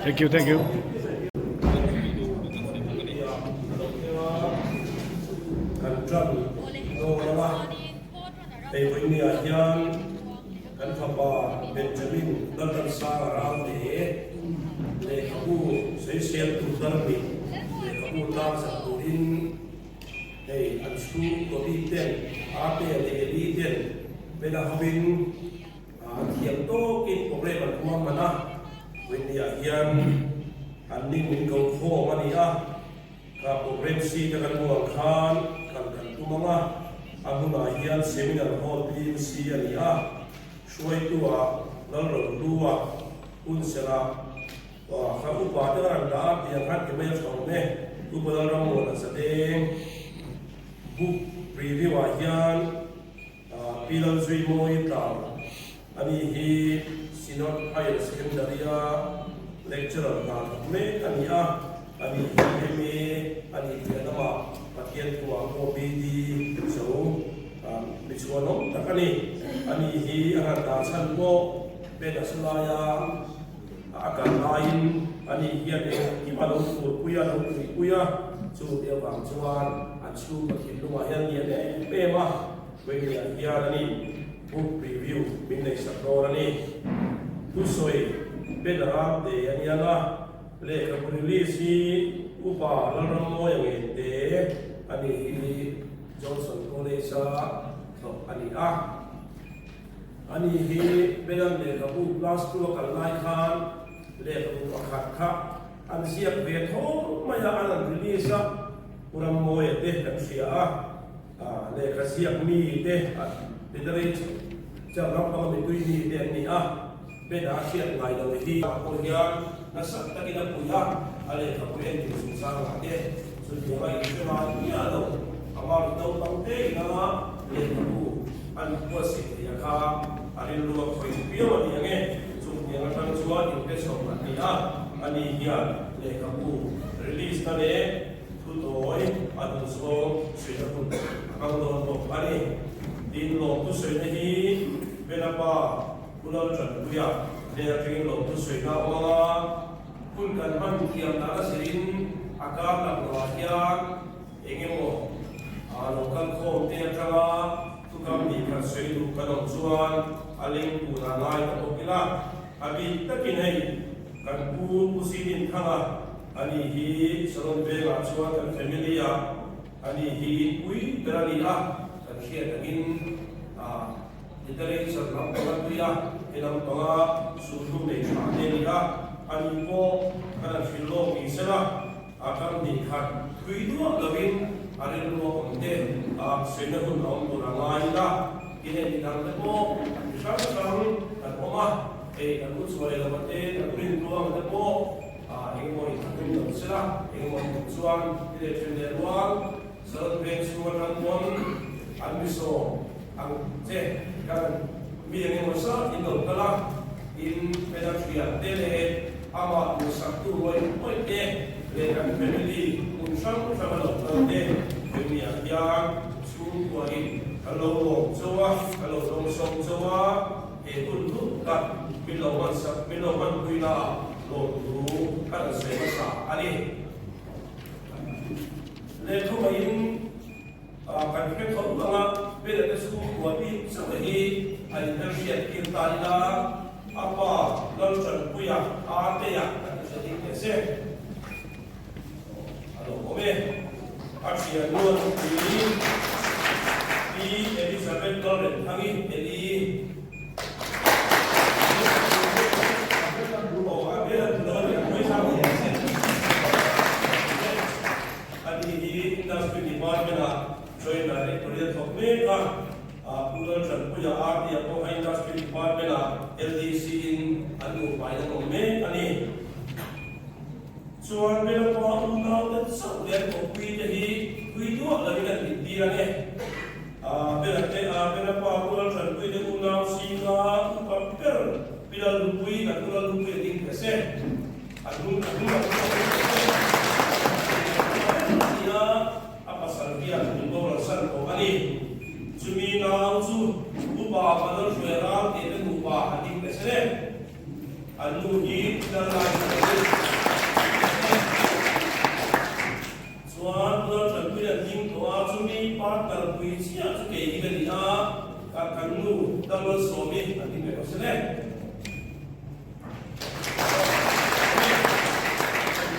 Thank you, thank you. Kan ṭan dawn ang a, hei vawinia hian kan fapa Benjamin Lalransanga Ralte lehkhabu sawisel tur darmi lehkhabu tlangzarh turin Hei an chhungkaw bik ten Ate leh Eli ten Bena hovin an thiam tawkin program an huam hman a, Whitney-ah hian an ning min ko khawm a ni a, kha program seat a kan hmuh ang khan kal kan tum ang a, a hmunah hian seminar hall PMC a ni a, hruaitu-ah Lalrohlua, Hunserah, Aw, kha upa te ka rawn dah a, tiang khan ti mai a tha awm e. Upa Lalrammuan a zadeng book preview ah hian Pi Lalzui Mawi tlau a ni hi Synod Higher Secondary a lecturer hna thawk mek a ni a, a ni hi MA a nih piah lamah Pathian thuah pawh BD zo mi chhuanawm tak a ni. A ni hi a rawn dah chhan pawh Ben a sulaia A kal laiin ani hian engkim a lo furpui a, lo puipui a, chu ti avang chuan an chhungkaw thinlungah hian lian em em a, Wayne-ah hian ani book preview min neihsak dawn a ni. Thusawi Ben Ramte a niang a, lehkhabu release hi Upa Lalrammawia Ngente a ni hi Johnson College-a thawk a ni a. Ani hi Belan lehkhabu class 2 a kal lai khan lehkhabu pakhat kha an ziak ve tho mai a, an an release a, Pu Rammawia te kan hria a, lehkha ziak mi te literature lampanga mipui mi te an ni a, Ben a hriat ngai lo hi pawh hian nasa takin a pui a, a lehkhabu en tur chungchangah te chutianga inhre ngai miah lo, amah naupang te ina lehkhabu an buatsaih theih a kha a rilru a khawih viau a ni ang e. Chungtiang atang chuan inpe chho an ni a, ani hian lehkhabu release na leh thu tawi a duh zawng suihna hun a hmang dawn bawk a ni. Tin, lawmtu suihna hi Benapa Pu Laltanpuia hnen atangin lawmtu suihna a awm ang a, hun kan hman thiam dan a zirin a kar lak lohah hian Eng emaw a lo kal khawm te atanga thukam nih khat sawi duh kan awm chuan a leng tur a ngai ta bawk ila, a bik takin hei kan pu Pu Sidin Thanga ani hi Salon vengah chuan kan family ah ani hi inpui ber a ni a, kan hriat angin a literature lampang a tui a, he lampanga sulhnu nei tha te a ni a, ani pawh kan han hrilh lawk ni sela. A kam nih khat thui duah lovin a rilru a awm te a suihna hun a awm tur a ngai ila, inei mi dang te pawh mi hrang hrang kan awm a, hei kan u chhuah lova te kan rin tluang te pawh engemaw in kan rin lo sela, engemaw in awm chuan i leh then leh rual Salon veng chhung atang pawn an mi sawm ang che kan mi engemaw zat in lo kal a, in hmela thian te leh amah duhsaktu rawih rawih te leh kan family hmun hrang hrang a lo kal te Vengniah hian chhungkuain kan lo lawm chauh a, kan lo dawngsawm chauh a, he hun hlu tak min lo hmansak min lo hmanpui naah lawmthu kan rawn sawi hmasa a ni. Lehkhabain kan hre tho ang a, Bela te chhungkua bik chauh hi a inhmelhriat tir ta ila, a pa Laltanpuia Atea kan hre ding teh se. A lo awm e. A thiannu a nupui Pi Elizabeth Lalrenthangi Eli. Ani hi Industry Department-ah Joint Director-i a thawk mek a, Pu Laltanpuia RT-a pawh kha Industry Department-ah LDC-in an nupain an awm mek a ni. Chuan Melapa unaute chauh leh an kawppuite hi pui duah lovin an intir ang e. Belate a Belapa Pu Laltanpuite unau zinga upa ber Pi Lalhlupuii kan Pu Lalhlupuii a ding thei se. A hnung a hnung a hnung a ding thei se. A ni a, a pasal hian min boral san tawh a ni. Chumi nau chu. Kan nu hi Lalai a ni. Chuan Laltanpuii an ding tawh a, chumi partner pui chiah chu kei hi ka ni a, ka kan nu Lalmalsawmi an ding ve tawh se le.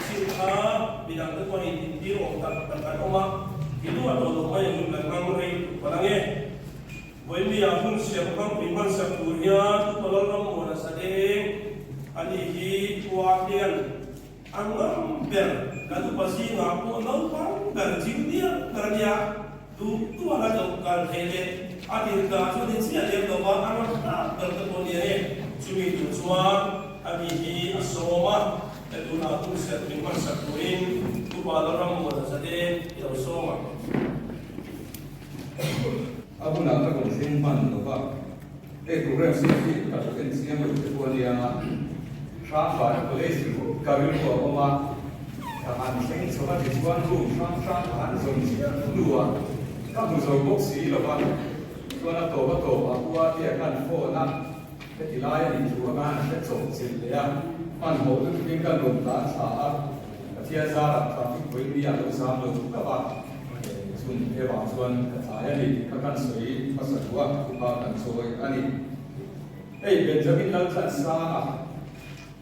Chim kha midang te pawhin intir awm tak tak an awm a, i lu a tawh loh mai ang kan hmang rei tuk palh ang e. Vawinia hun siam hmang pui hmansak tur hian Upa Lalrammuana Sadeng a ni hi khua hian a ngam ber kan upa zingah pawh naupang ber junior ber a nia. Duh duh a lo kal theih leh a tir ta chu ni chiah lem lo va, a ram tlak ber te pawh nia e. Chumi tur chuan a mi hi a sawm a, he tunah hun serh min hmansak turin Upa Lalrammuana Zadeng i lo sawm ang. A hunah ka rawn thleng hman lo va, hei program siam hi ka lo en chiang lo te pawh a nia. Hrangvana College ka rilru a awm a, ka han thleng chho a tichuan room hrang hrang ka han zawm chiang hnu a, ka hmu zo bawk si lo va, chuan a tawp a tawp a khua te a kan phone a, heti lai a nih thu a kan han hre chawp chilh leh a, hmanhmawh lutukin ka nuam ta a thla a. Pathian zarah traffic vawi ni ah lo zam lo hlauh a, chung evah chuan ka tlai a ni tih kha kan sawi hmasa duh a, thupa kan chawi a ni. Hei Benjamin Laltlansanga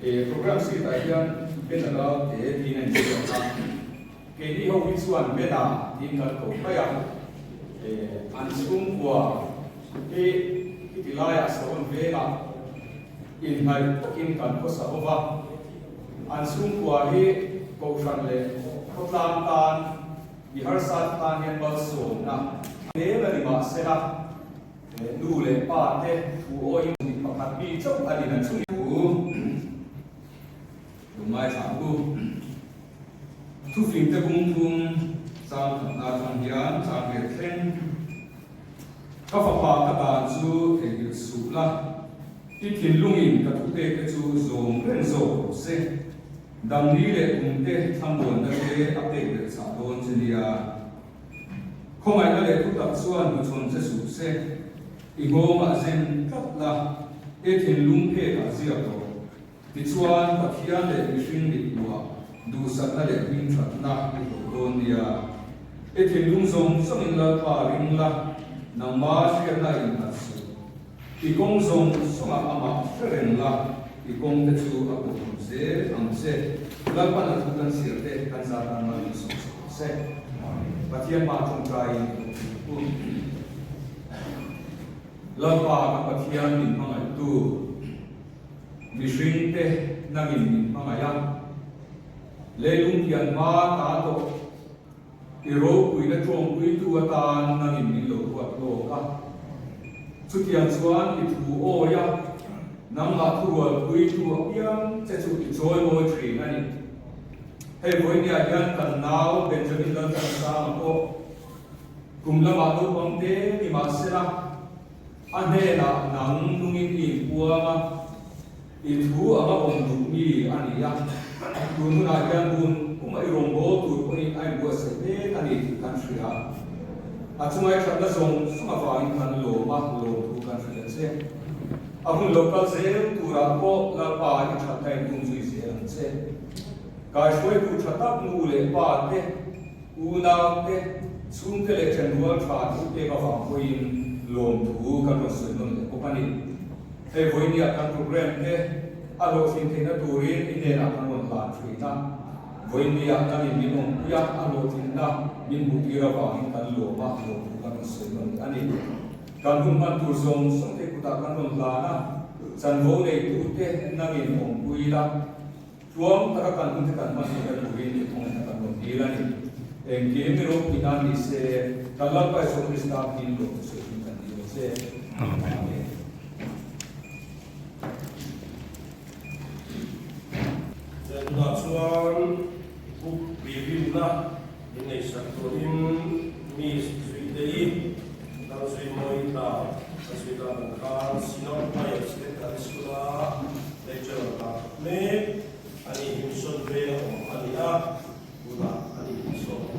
program sheet ah hian Ben a rau te tiin a inziak a, keini ho hi chuan Ben-a tiin kan ko mai a, an chhungkua hi heti laiah sawn vengah inhnaih takin kan khawsa ho va. An chhungkua hi Kohhran leh khawtlang tan mi harsa te tan hian malsawmna hmel a ni mahsela nu leh pa te thu awiin mi pakhat mi chauh a nin an chhung thu lungngaithla ang u. Thufing te bung thum chang khatna atang hian chang riat thleng ka fapa ka dan chu theihnghilh suh la. I thinlungin ka thupekte chu zawm reng zawk rawh se. Damni leh kumte thlamuanna te a pek belh chah dawn che nia. Khawngaihna leh thutak chuan hnuchhawn che suh se. I nghawngah zen tlat la, i thinlung phekah ziak rawh. Tichuan, Pathian leh mihring mithmuhah duhsakna leh hmingthatna i hlawh dawn nia. I thinlung zawng zawngin Lalpa ring la, nangma hriatna innghat suh. I kawng zawng zawngah amah hre reng la, i kawng te chu a pawh duh zel ang che. Lalpan a thu kan chhiar te kan zat nan mal in sawm sak rawh se. Pathian mah tawngtaiin i lo thlir u. Lalpa ka Pathian min hmangaihtu, mihring te nangin min hmangaih a, leilung pian hma ta tawh I ropuina tawngpuitu atan nangin min lo ruat lawk a. Chutiang chuan i thu awi a, nangmah thurualpuitu apiang che chu i chawimawi thin a ni. Hei vawinia hian kan nau Benjamin Lalthansanga pawh kum lamah naupang te ni mah sela, a hnenah nang nungin i inpuang a, I thu anga awm duh mi a ni a, tun hunah hian hun puma i rawngbâwl tur pawhin a inbuatsaih mek a ni tih kan hria. A chungai thatna zawng zawng avangin kan lawm a, lawmthu kan hrilh a che. A hun lo kal zel turah pawh Lalpa i thatna in um zui zel ang che. Kaihruaitu tha tak nu leh pa te, unau te, chhungte leh thenrual tha thu pek avang pawhin lawmthu kan rawn sawi nawn leh bawk a ni. Hei vawinia kan program te a hlawhtlin theihna turin i hnenah kan rawn hlan thin a. Vawinia kan in min awmpui a, a hlawhtlinna min hmuh tir avangin kan lawm a, lawmthu kan rawn sawi nawn leh a ni. Kan hun hman tur zawng zawng te kutah kan rawn hlan a, chanvo neitute nangin awmpui la, tluang taka kan hun te kan hman theihna turin i khawngaihna kan rawn dil a ni. Engkim i ropui nan ni se, kan Lalpa Isua Krista hming lawmthu sawiin kan dil a che. Amen. Tunah chuan book review-na min neihsak turin Miss Zuitei Lalzuimawi tla a zui dan ang khan Synod Higher Secondary School-a lecturer ta thawk mek a ni. Himsawn veng a awm a ni a, tunah a ni himsawn.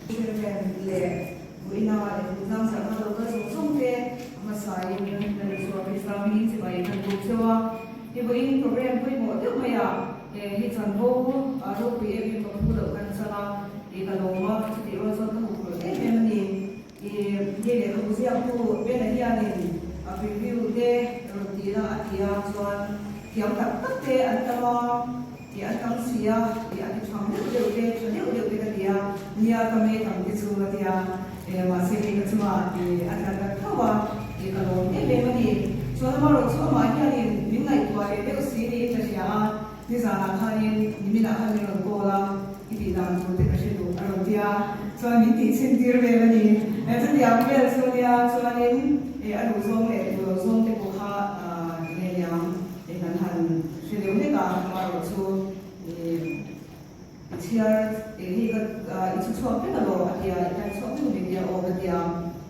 Hrilhven leh Vuina leh Hmuhnang Sarhna lo kal zawng zawng te a hmasa. Hmasain Lal Isua Krista hmingin chibai kan buk cheu a, hi vawiin program pawimawh deuh mai ah hei chanvo ropui em em ka phu loh kan chang a, i ka lawm a, chutih rual chuan ka huphurh em em a ni. I hei lehkhabu ziaktu Bena hianin a preview te rawn tih na a ti a, chuan thiam tak tak te an tam a, i an tam si a, i a ti thang deuh deuh te, tha deuh deuh te ka ti a, nia ka mei tam te chu ka ti a, e mahse hei ka chungah i a tla tak tho a, i ka lawm em em a ni. Chuan amaherawhchu amah hianin min ngaihtuah leh deuh si niin ka hria a, Nizanah khanin niminah khan min rawn call a, i tih dan tur te ka hre duh a rawn ti a, chuan min tih chhin tir vel a ni. Chutiang vel chu nia chuanin a duh zawng leh duh lo zawng te pawh kha enge niang kan han hre deuh hlek a, amaherawh chu i chhiar hei ka i chhu chhuak vek alaw a tia, i type chhuak vek min tia aw ka tia,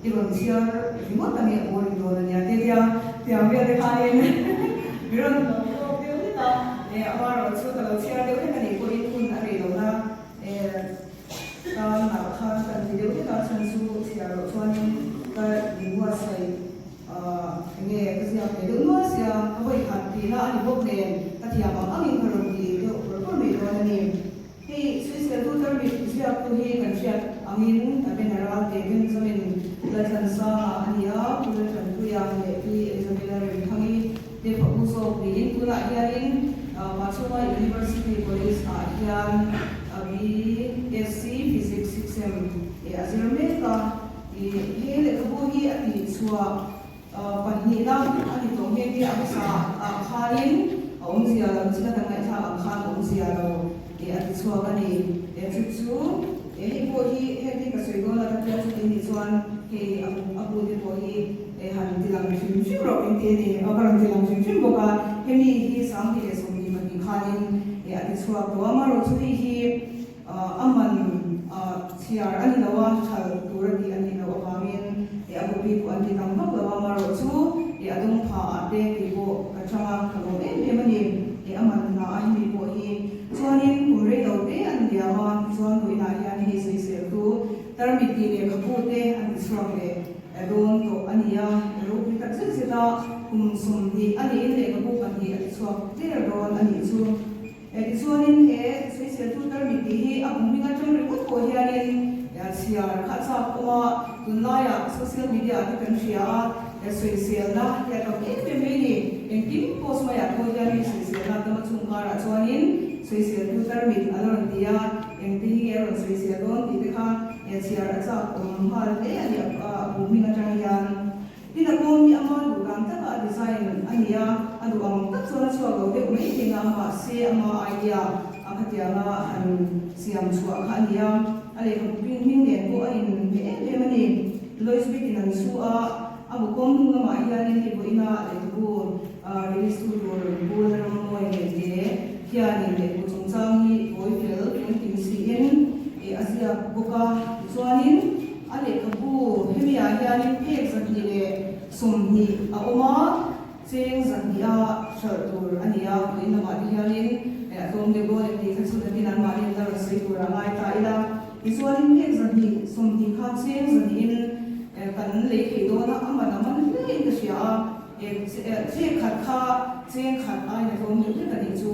i rawn chhiar ringawt a nge a boring dawn a nia te tia tiang vel te khanin min rawn hlawk hlawk deuh hlek a, amaherawh chu ka lo chhiar deuh hlek a nih pawhin hun a rei lohna tan ah khan kan ti deuh hlek a, chhan chu chhiar loh chuanin ka inbuatsaih Enge ka ziak ve deuh nual sia, ka vawi khat tihna a ni bawk nen ka thiam ang angin ka rawn ti deuh pawr pawr mai dawn a ni. Hei Swiss-Latu tarmit ziaktu hi kan hriat angin Abenaral te Benjamin Laltlansanga a ni a, Pu Laltlanpuia leh Pi Elizabeth-a Remthangi te fapa zawk niin tunah hianin Machhunga University College ah hian BSc Physics Sixth-sem a zir mek a. I he lehkhabu hi a tih chhuah pahnihna a ni tawh nghe nghe a hmasa ah khanin a awmzia lo china kan ngaihthlak ang khan a awmzia lo i a ti chhuak a ni. E chu chu e hei pawh hi heng hi ka sawi dawn a ka tia chuti nih chuan hei a a bu te pawh hi e han ti lang hrim hrim rawh min ti a ni. Aw ka rawn ti lang hrim hrim bawk a, hemi hi 2022 khanin e a ti chhuak tawh a, amaherawhchu hei hi A man chhiar a ni lo a, thal tur a tih a nih loh avangin a copy pawh an ti tam vak lo a, amaherawh chu a dawng pha ah te tih pawh ka chang a, ka lawm em em a ni. A man hna a hemi pawh hi chuanin kum rei lo te an liam a, tichuan vawiinah hian hei sawiseltu tarmit tih lehkhabu te an ti chhuak leh dawn tawh a ni a, ropui tak zet zet a kum 20 a niin lehkhabu pahnih a ti chhuak der dawn a nih chu. Tichuanin he sawiseltu tarmit tih hi a hmu hming atang ringawt pawh hianin chhiar kha a chak awm a, tunlaiah social media ah te kan hria a, sawiselna hi a tam em em mai ni. Engkim post maiah pawh hianin sawiselna a tam a, chung karah chuanin sawiseltu tarmit a la rawn ti a, engte hi nge a rawn sawisel dawn tih te kha chhiar a chak awm nghal hle a ni a bu hming atang hian. Tin a kawng hi ama duh dan taka a design a ni a, a duh ang tak chuan a chhuak lo deuh mai thei a, mahse ama idea a khatianga han siam chhuah kha a ni a, a lehkhabu hming nen pawh a inhmeh em em a ni. Lois Witt-in an chhu a, a bu kawng hnung lamah hianin hei vawiina lehkhabu release tu tur Pu Lalrammawi Ngente hianin lehkhabu chungchang hi tawi fel funkim siin a ziak bawk a, tichuanin, A lehkhabu hemiah hianin phek 220 a awm a, cheng 200 a hralh tur a ni a, vawiin lamah te hianin a tlawm deuh dawn em tih kha chu nakin anmahni an la rawn sawi tur a ngai ta ila. Tichuanin phek 220 kha cheng zahnihin kan lei thei dawn a, a man a man hle in ka hria a, phek khat kha cheng khat aiin a tlawm deuh hlek a nih chu.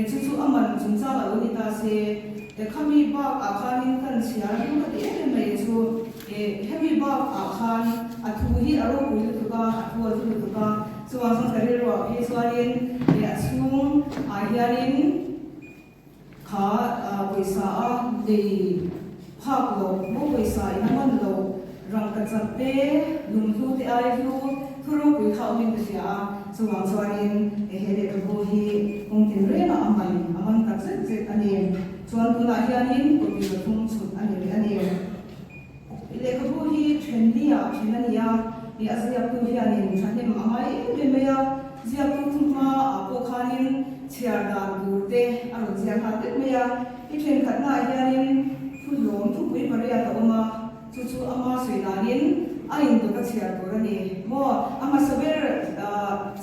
Chu chu a man chungchang a lo ni ta se. Khami bak ah khanin kan chhiar hlu ka ti em em mai chu hemi bak ah khan a thu hi a ropui lutuk a, a thu a hlu lutuk a, chuvang chuan ka rilruah phei chuanin a chhung ah hianin kha pawisa a lei phak loh maw pawisa in a man loh rangkachak te lunghlu te ai hlu thu ropui kha awmin ka hria a, chuvang chuanin he lehkhabu hi kawng tin rengah a man a man tak zet zet a ni. Chuan tunah hianin copy pathum chhut a ni rih a ni. Lehkhabu hi then ni-ah then a ni a, ih a ziaktu hianin thahnem a ngai em em mai a, ziaktu thu hmaah pawh khanin chhiar dan tur te a rawn ziak nghal vek mai a. I thenkhatnaah hianin thuhlawm thupui pariat a awm a. Chu chu ama sawi danin a indawt a chhiar tur a ni maw? A hmasa ber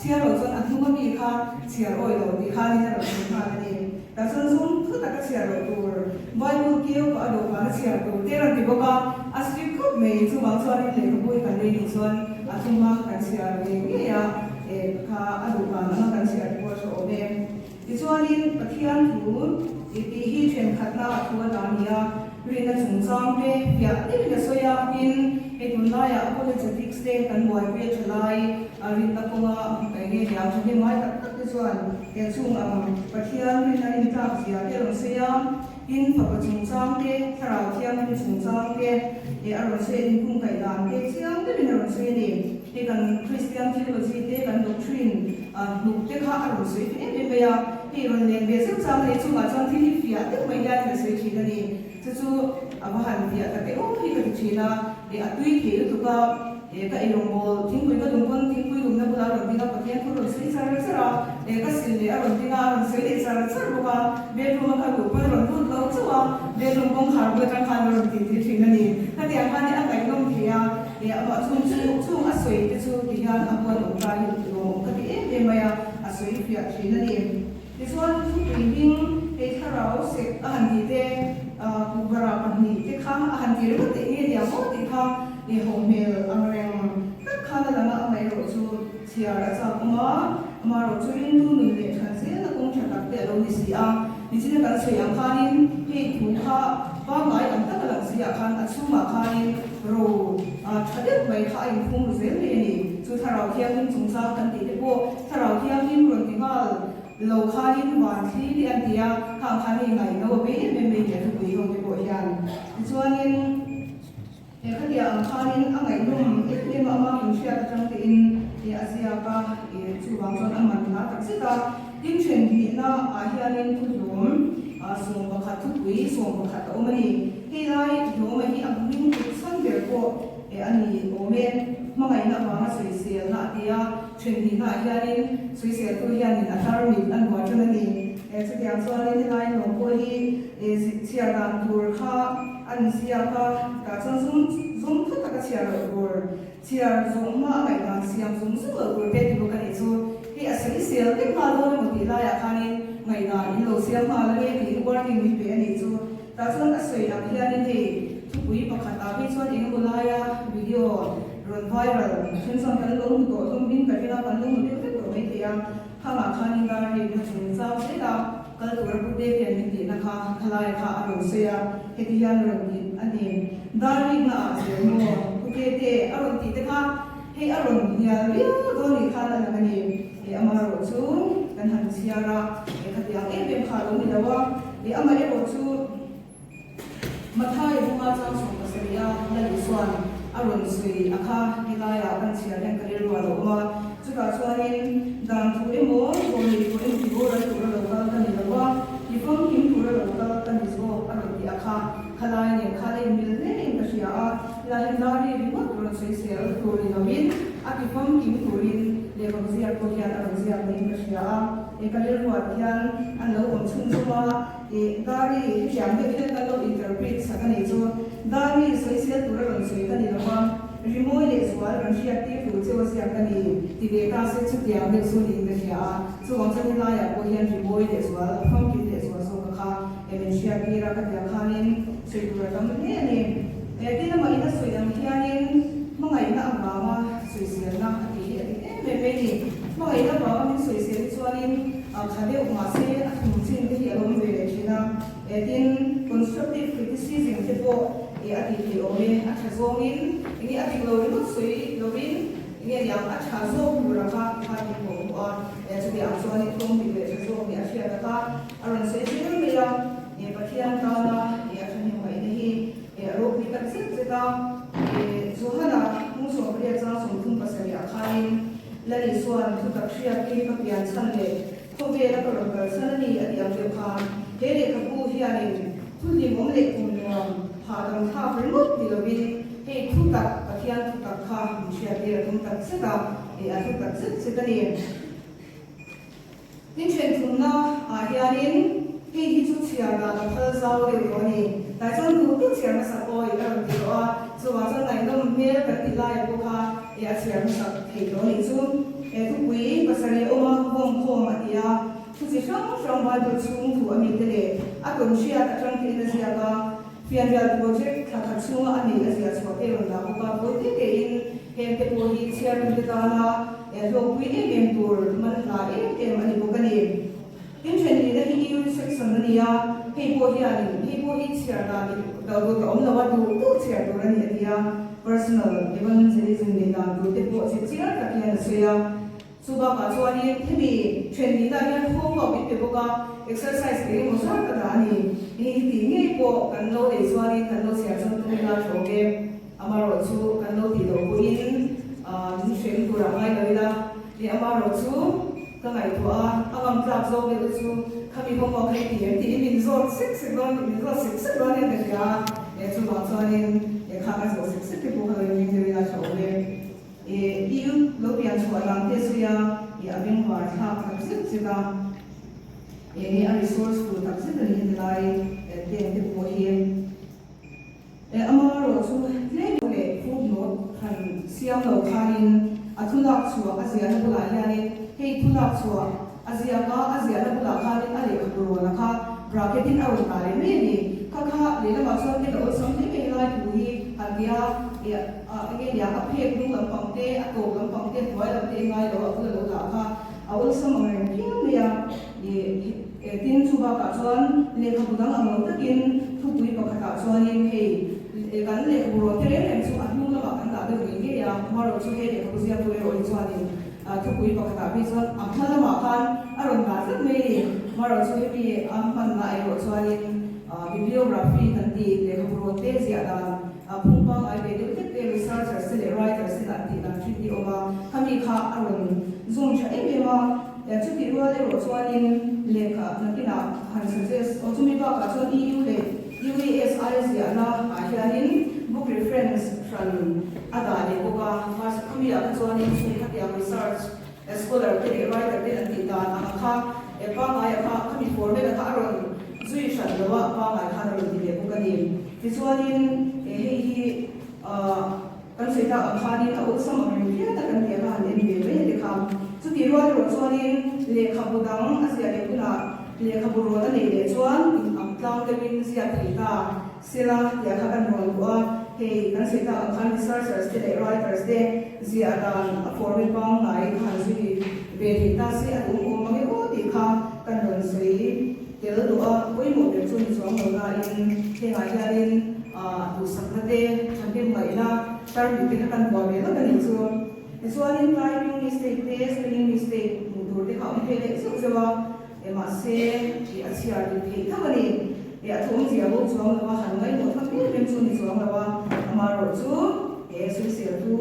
chhiar loh chuan a hnung ami kha chhiar awi lo tih khanin a rawn sawi nghal a ni. Tah chuan zum thu taka chhiar loh tur, Bible keu pah a dawhkan a chhiar tur te a rawn ti bawk a, a strict khawp mai. Chuvang chuanin lehkhabu hi kan lei nih chuan a thuma kan chhiar ve ngei a, kha a duh dan anga kan chhiar te pawh a tha awm e. Tichuanin Pathian thu tih hi thenkhatna a thu a ta a ni a, rinna chungchang te fiah deuhin a sawi a, tin hei tunlaiah apologetics te kan buaipui a tha lai rinna kawnga eng nge niang thahnem ngai tak tak te chuan he chung ang Pathian rinna rintlak zia te a rawn sawi a, tin fapa chungchang te, thlarau thianghlim chungchang te a rawn sawi a, inkungkaih dan te chiang deuhin a rawn sawi a ni. Hei kan Kristian theology te kan doctrine hnuk te kha a rawn sawi thei em em mai a, hei rawn len ve zeuh chang a ni, chungah chuan thil hi fiah deuh mai hian ka sawi thin a ni, chu chu a va han fiah ta teh awm hi ka ti thin a, eh a tui thei lutuk a, eh ka eirawngbawl thingpui ka dum pawn thingpui dumna bulah a rawn ding a, Pathian thu rawn sawi char char a, eh ka sil leh a rawn ding a, a rawn sawi leh char char bawk a, bedroom a kha luh pawn a rawn lut lo chauh a, bedroom kawngkhar bul atang khan a rawn tih tih thin a ni, khatiang khan hi a ngaihnawm thei a. Leh amah chung chu chung a sawi te chu ti hian a huat awm ta hi lawm ka ti em em mai a, a sawi fiah thin a ni. Tichuan thupui hming hei thlarau sek a han tih te, kuhvara pahnih te kha a han ti ringawt teh nge nia maw tih kha i ho hmel ang reng tak khan a lang a, amaherawh chu chhiar a chak awm a, amaherawh chu ringtu nun leh than zelna kawng tha tak te a lo ni si a. Nichina kan sawi ang khanin hei thu kha pangngai ang tak a lang si ah khan a chhungah khanin Ro tha deuh mai kha a inphung ru zel mai a ni. Chu Thlarau Thianghlim chungchang kan tih te pawh Thlarau Thianghlim rawn ti nghal lo khanin van thli te an ti a, khang khan hei ngaihno a bei em em mai ni a thupui ho te pawh hian. Tichuanin he khatia ang khanin a ngaihnawm em em a, ama kun hriat atang tein a ziak a, chuvang chuan a man hla tak zet a. Tin then hnihna ah hianin thuhlawm 11 thupui 11 a awm a ni. Hei lai hlawma hi a hming kut chhan ber pawh a ni awm e. Hmangaihna avanga sawiselna a ti a, then hnihna ah hianin sawiseltu hianin a tarmit a nuah tan a ni. Chutiang chuanin helai hlawm pawh hi chhiar dan tur kha an ziak a, tah chuan zum zum tha taka chhiar loh tur. Chhiar zawng hma a ngaihdan siam zung zung loh tur te ti bawk a nih chu. Hei a sawi sel vek nghal dawn emaw tih laiah khanin ngaihdan in lo siam nghal a nge tiin warning min pe a nih chu. Tah chuan a sawi ang hianin hei thupui pakhat ah phei chuan eng emaw laia video rawn viral then chuan kan lo hmu tawh hlawm in ka ring a, kan lo hmu deuh vek tawh maithei a. Khangah khanin dar rikna chung chau zel a, kal tura pute hian min tihna kha khalaia kha a rawn sawi a, heti hian a rawn ti a ni. Dar rikna ah zel maw pute te a rawn tih te kha hei a rawn hnial viau dawn nih khan a lang a ni. Hei amaherawh chu kan han chhiar a, hei khatiang em em kha a lo ni lo a, hei amaherawh chu. Mathai bunga chang 70 a Lal Isua'n a rawn sawi a kha helaiah kan chhiar hian ka rilru a lo awm a, chutah chuanin dan thu emaw, zawlei thu emaw ti boral tura lo kal ka ni lo a, ti famkim tura lo kal ka ni zawk a rawn ti a kha, khalai nen khan a inmil hle in ka hria a, helai hian Lari ringawt rawn sawi sel tur ni loin a ti famkim turin lehkhabu ziak pawh hian a rawn ziak niin ka hria a, he ka rilruah hian an lo awm chhunzawm a. Ih, Dari, hetiang deuh hian kan lo interpret sak a nih chu. Dari, sawisel tura rawn sawi ka ni lo a, rimawi leh zual rawn hriat tir tur cheu a ziak ka ni, ti ve ta se chutiang deuh chu niin ka hria a. Chuvang chuan helaiah pawh hian rimawi leh zual, a famkim leh zual zawk a kha em in hriat tir a, khatiang khanin sawi tur a tam hle a ni. Tin, amah in a sawi ang hianin hmangaihna avanga sawiselna a tih hi a dik em em mai a ni. Hmangaihna avanga min sawisel hi chuanin A kha deuh mahse a thum chin te hi a lawm ve leh thin a, e tin constructive criticism te pawh e a tih theih awm e, a tha zawngin enge a dik lo ringawt sawi lovin enge niang a tha zawk tur a kha kha tih pawh hmuh a, e chuti ang chuan in kawng dik leh tha zawk nih a hriat a kha a rawn sawi zel mai a, e Pathian tana e a thahnem ngaihna hi e a ropui tak zet zet a, e Johana hmung 18 chang 37 ah khanin. Lali chuan thutak hriat hi ka pian chhan leh khawvel a ka rawn kal chhan a ni a tih ang deuh khan he lehkhabu hianin thu hlimawm leh kum nuam hahdam thlak ringawt ni lovin hei thutak Pathian thutak kha min hriat tir a tum tak zet a, eh a thutak zet zet a ni. Tin thenthumna ah hianin hei hi chu chhiar dan a phal zau deuh tawh a ni. Tlai chuan duh deuh chhiar hmasak awi a rawn ti tawh a, chuvang chuan ngaihnawm hmel kan tih laiah pawh kha eh a chhiar hmasak thei tawh a nih chu. He thupui pasarih awma vawmkhawm a ti a, thu chi hrang hrang Bible chhung thu a mite leh a tawn hriat atang te in a ziak a, Fianrial project thla khat chhunga a nei a ziah chhuah te rawn dah bawk a, vawi te tein. Heng te pawh hi chhiartute tana hlawkpui em em tur manhla em em a ni bawk a ni. Tin thenlihna hi EU section a ni a, hei pawh hianin hei pawh hi chhiar dan dik loh tur a awm lo a, duh duh chhiar tur a ni a ti a, personal evangelism neih dan tur te pawh chip chiar tak hian a sawi a. Chu bakah chuanin hemi thenlihna hian homework min pe bawk a, exercise eng emaw zat a dah a ni. Hei hi tih ngei pawh kan lo lei chuanin kan lo chhiar chuan tum ila thlawk e. Amaherawhchu kan lo tih loh pawhin min hrem tur ah ngai lo ila, leh amaherawhchu ka ngaihtuah a, a ngam tlak zawk deuh te chu khami homework kha i ti em tiin min zawt sek sek dawn, min zawt sek sek dawn hian ka hria a, leh chuvang chuanin lehkha ka zawh sek sek te pawh kha lo inring deuh ila tha awm e. I lo pian chhuah dan te sawi a, i a bengvar thlak tak zet zet a, enge a resource tur tak zet a ni heti lai teng te pawh hi. Amaherawh chu tlem leh footnote han siam lo khanin a thu lak chhuah a ziahna bulah hianin hei thu lak chhuah a ziak a, a ziahna bulah khanin a lehkhabu rawna kha bracket in a rawn tah leh mai a ni. Kha kha lehlamah chuan hei ka awlsam hle mai helai thu hi han ti a, enge nia a phek hnung lampang te, a tawp lampang te, hnuai lam te ngai lo a bula lo dah kha a awlsam ang reng phian mai a. Tin, chu bakah chuan lehkhabu dang ang lo takin thupui pakhatah chuanin hei kan lehkhabu rawn te reng reng chu a hnung lamah kan dah deuh ngei ngei a, amaherawh chu hei lehkhabu ziaktu erawh hi chuanin thupui pakhatah phei chuan a hma lamah khan a rawn dah tlat mai a ni. Amaherawh chu hemi a hmanna erawh chuanin bibliography kan tih lehkhabu rawn te ziah dan phung pangngai ve deuh hlek te researchers te leh writers ten an tih dan thin hi a awm a, khami kha a rawn zoom tha em em a. Chutih rual erawh chuanin lehkha nakinah han suggest aw chumi bakah chuan EU leh UESI ziahna ah hianin book reference hran a dah leh bawk a, mahse khami ah kha chuanin chung khatiang research scholar te leh writer te an tih dan ang kha pangngai ah kha khami format ah kha a rawn zui hran lo a, pangngai khan a rawn ti leh bawk a ni. Tichuanin hei hi Kan sawi tak ang khanin a awlsam ang reng phian a kan tih kha han en ve mai a ti kha. Chutih rual erawh chuanin lehkhabu dang a ziah leh hunah lehkhabu rawn a neih leh chuan in ang tlang deuhin ziah thei ta sela tih kha kan rawn duh a. Hei kan sawi tak ang khan researchers te leh writers te ziah dan a format pangngai kha han zui ve thei ta se a duhawm awm ang e aw tih kha kan rawn sawi tel duh a. Pawimawh ber chu ni chuang lo nain hengah hianin Duhsakna te, thahnem ngaihna, tarmit te kha kan buai ve vak a nih chu. Tichuanin typing mistake te, spelling mistake hmuh tur te kha a awm ve leh zeuh zeuh a, mahse ih a chhiar dik theih tho a ni. Ih a thawmzia bo chuang lo a, han ngaihmawh tham em em chu a ni chuang lo a, amaherawh chu he sawiseltu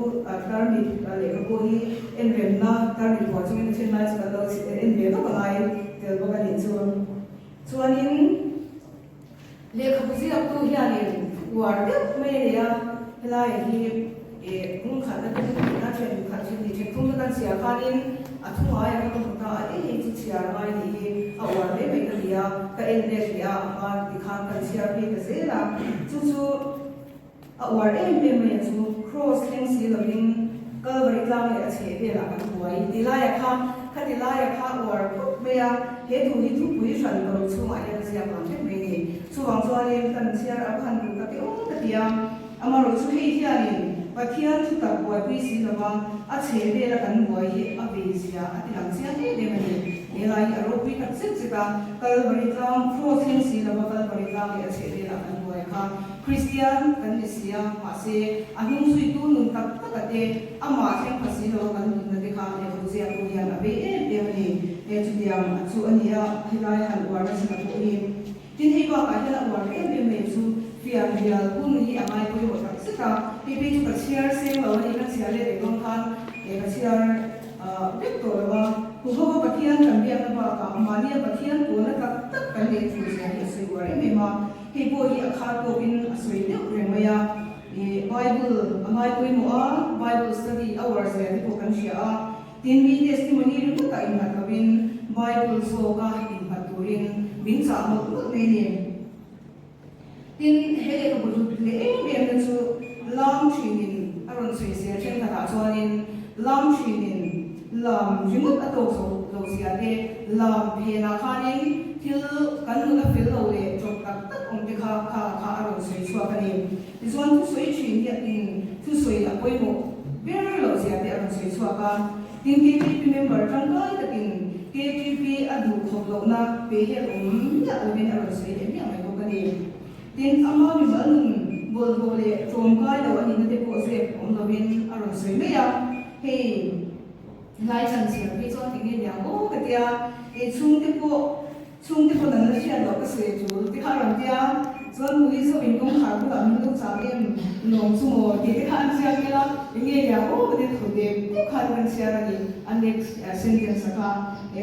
tarmit lehkha pawh hi enremna tarmit buai chungin a then lai chu kan lo en ve vak a ngai tel bawk a nih chu. Chuanin. Lehkhabu ziaktu hianin uar deuh mai a nei a, helaiah hi ih hmun khatna te hmun hnihna then khat then hnih then thum te kan chhiar khanin a thu ngaiah kha ka hmu ta a, ei hei chu chhiar ngai nih hi a uar hle mai ka ti a, ka en let leh a, a hma tikhan kan chhiar phei ta zel a, chu chu. A uar em em mai a chu Cross thleng si lovin Calvary tlang leh a chheh velah kan buai ti laia kha khati laia kha uar khawp mai a, he thu hi thupui hran paruk chhungah hian a ziak lang vek mai ni. Chuvang chuanin kan chhiar a khan duh tak e aw ka ti a, amaherawh chu hei hianin Pathian thu tak buaipui si lova a chheh vela kan buai hi a vei zia a ti lang chiang em em a ni. He lai hi a ropui tak zet zet a, Calvary tlang Cross thleng si lova Calvary tlang leh a chheh velah kan buai kha Kristian kan ni si a, mahse, a hnung zuitu nun tak tak a te, amah thleng pha si lo a kan nunna te kha lehkhabu ziaktu hian a bei em em a ni. He chutiang a chu a ni a, helai han uar nasa ta pawh hi. Tin, hei bakah hian a uar em em mai chu fianrial hun hi a ngai pawimawh tak zet a, hei phei chu ka chhiar seng lo a ni, ka chhiar let leh dawn khan ka chhiar vek tawh lo a. Huhova Pathian kan biakna bakah mahnia Pathian pawlna tak tak kan neih tur zia hi a sawi uar em em a. Hei pawh hi a khar tawkin a sawi deuh reng mai a, ih Bible a ngai pawimawh a, Bible study a uar zel te pawh kan hria a, tin mi testimony ringawtah innghat lovin Bible zawka innghat turin min chah mawlh mawlh mai a ni. Tin, he lehkhabu hlut leh em em na chu lam thinin a rawn sawi zel thenkhatah chuanin lam thinin Lam ringawt a tawk zo lo zia te, lam phenah khanin thil kan nun a fel lo leh chawp tak tak awm te kha kha kha a rawn sawi chhuak a ni. Tichuan thusawi thin hianin thusawi a pawimawh ber. chhuak a. Tin, KTP member tangkai takin KTP a duh khawp lohna pe hel awm miah lovin a rawn sawi leh miah mai bawk a ni. Tin, ama mimal nun bawlhhlawh leh tlawmkai lo a nihna te pawh zep awm lovin a rawn sawi mai a, hei lai chan chhiar phei chuan enge niang aw ka tia, ei chhungte pawh chhungte pawn an la hriat loh ka sawi a tul te kha a rawn tia, chuan police ho in kawngkhar bulah min lo chang em lawm chu maw tih te kha an ziak vel a, enge niang aw ka tia thaw dep dep khan kan chhiar a ni, a next sentence a kha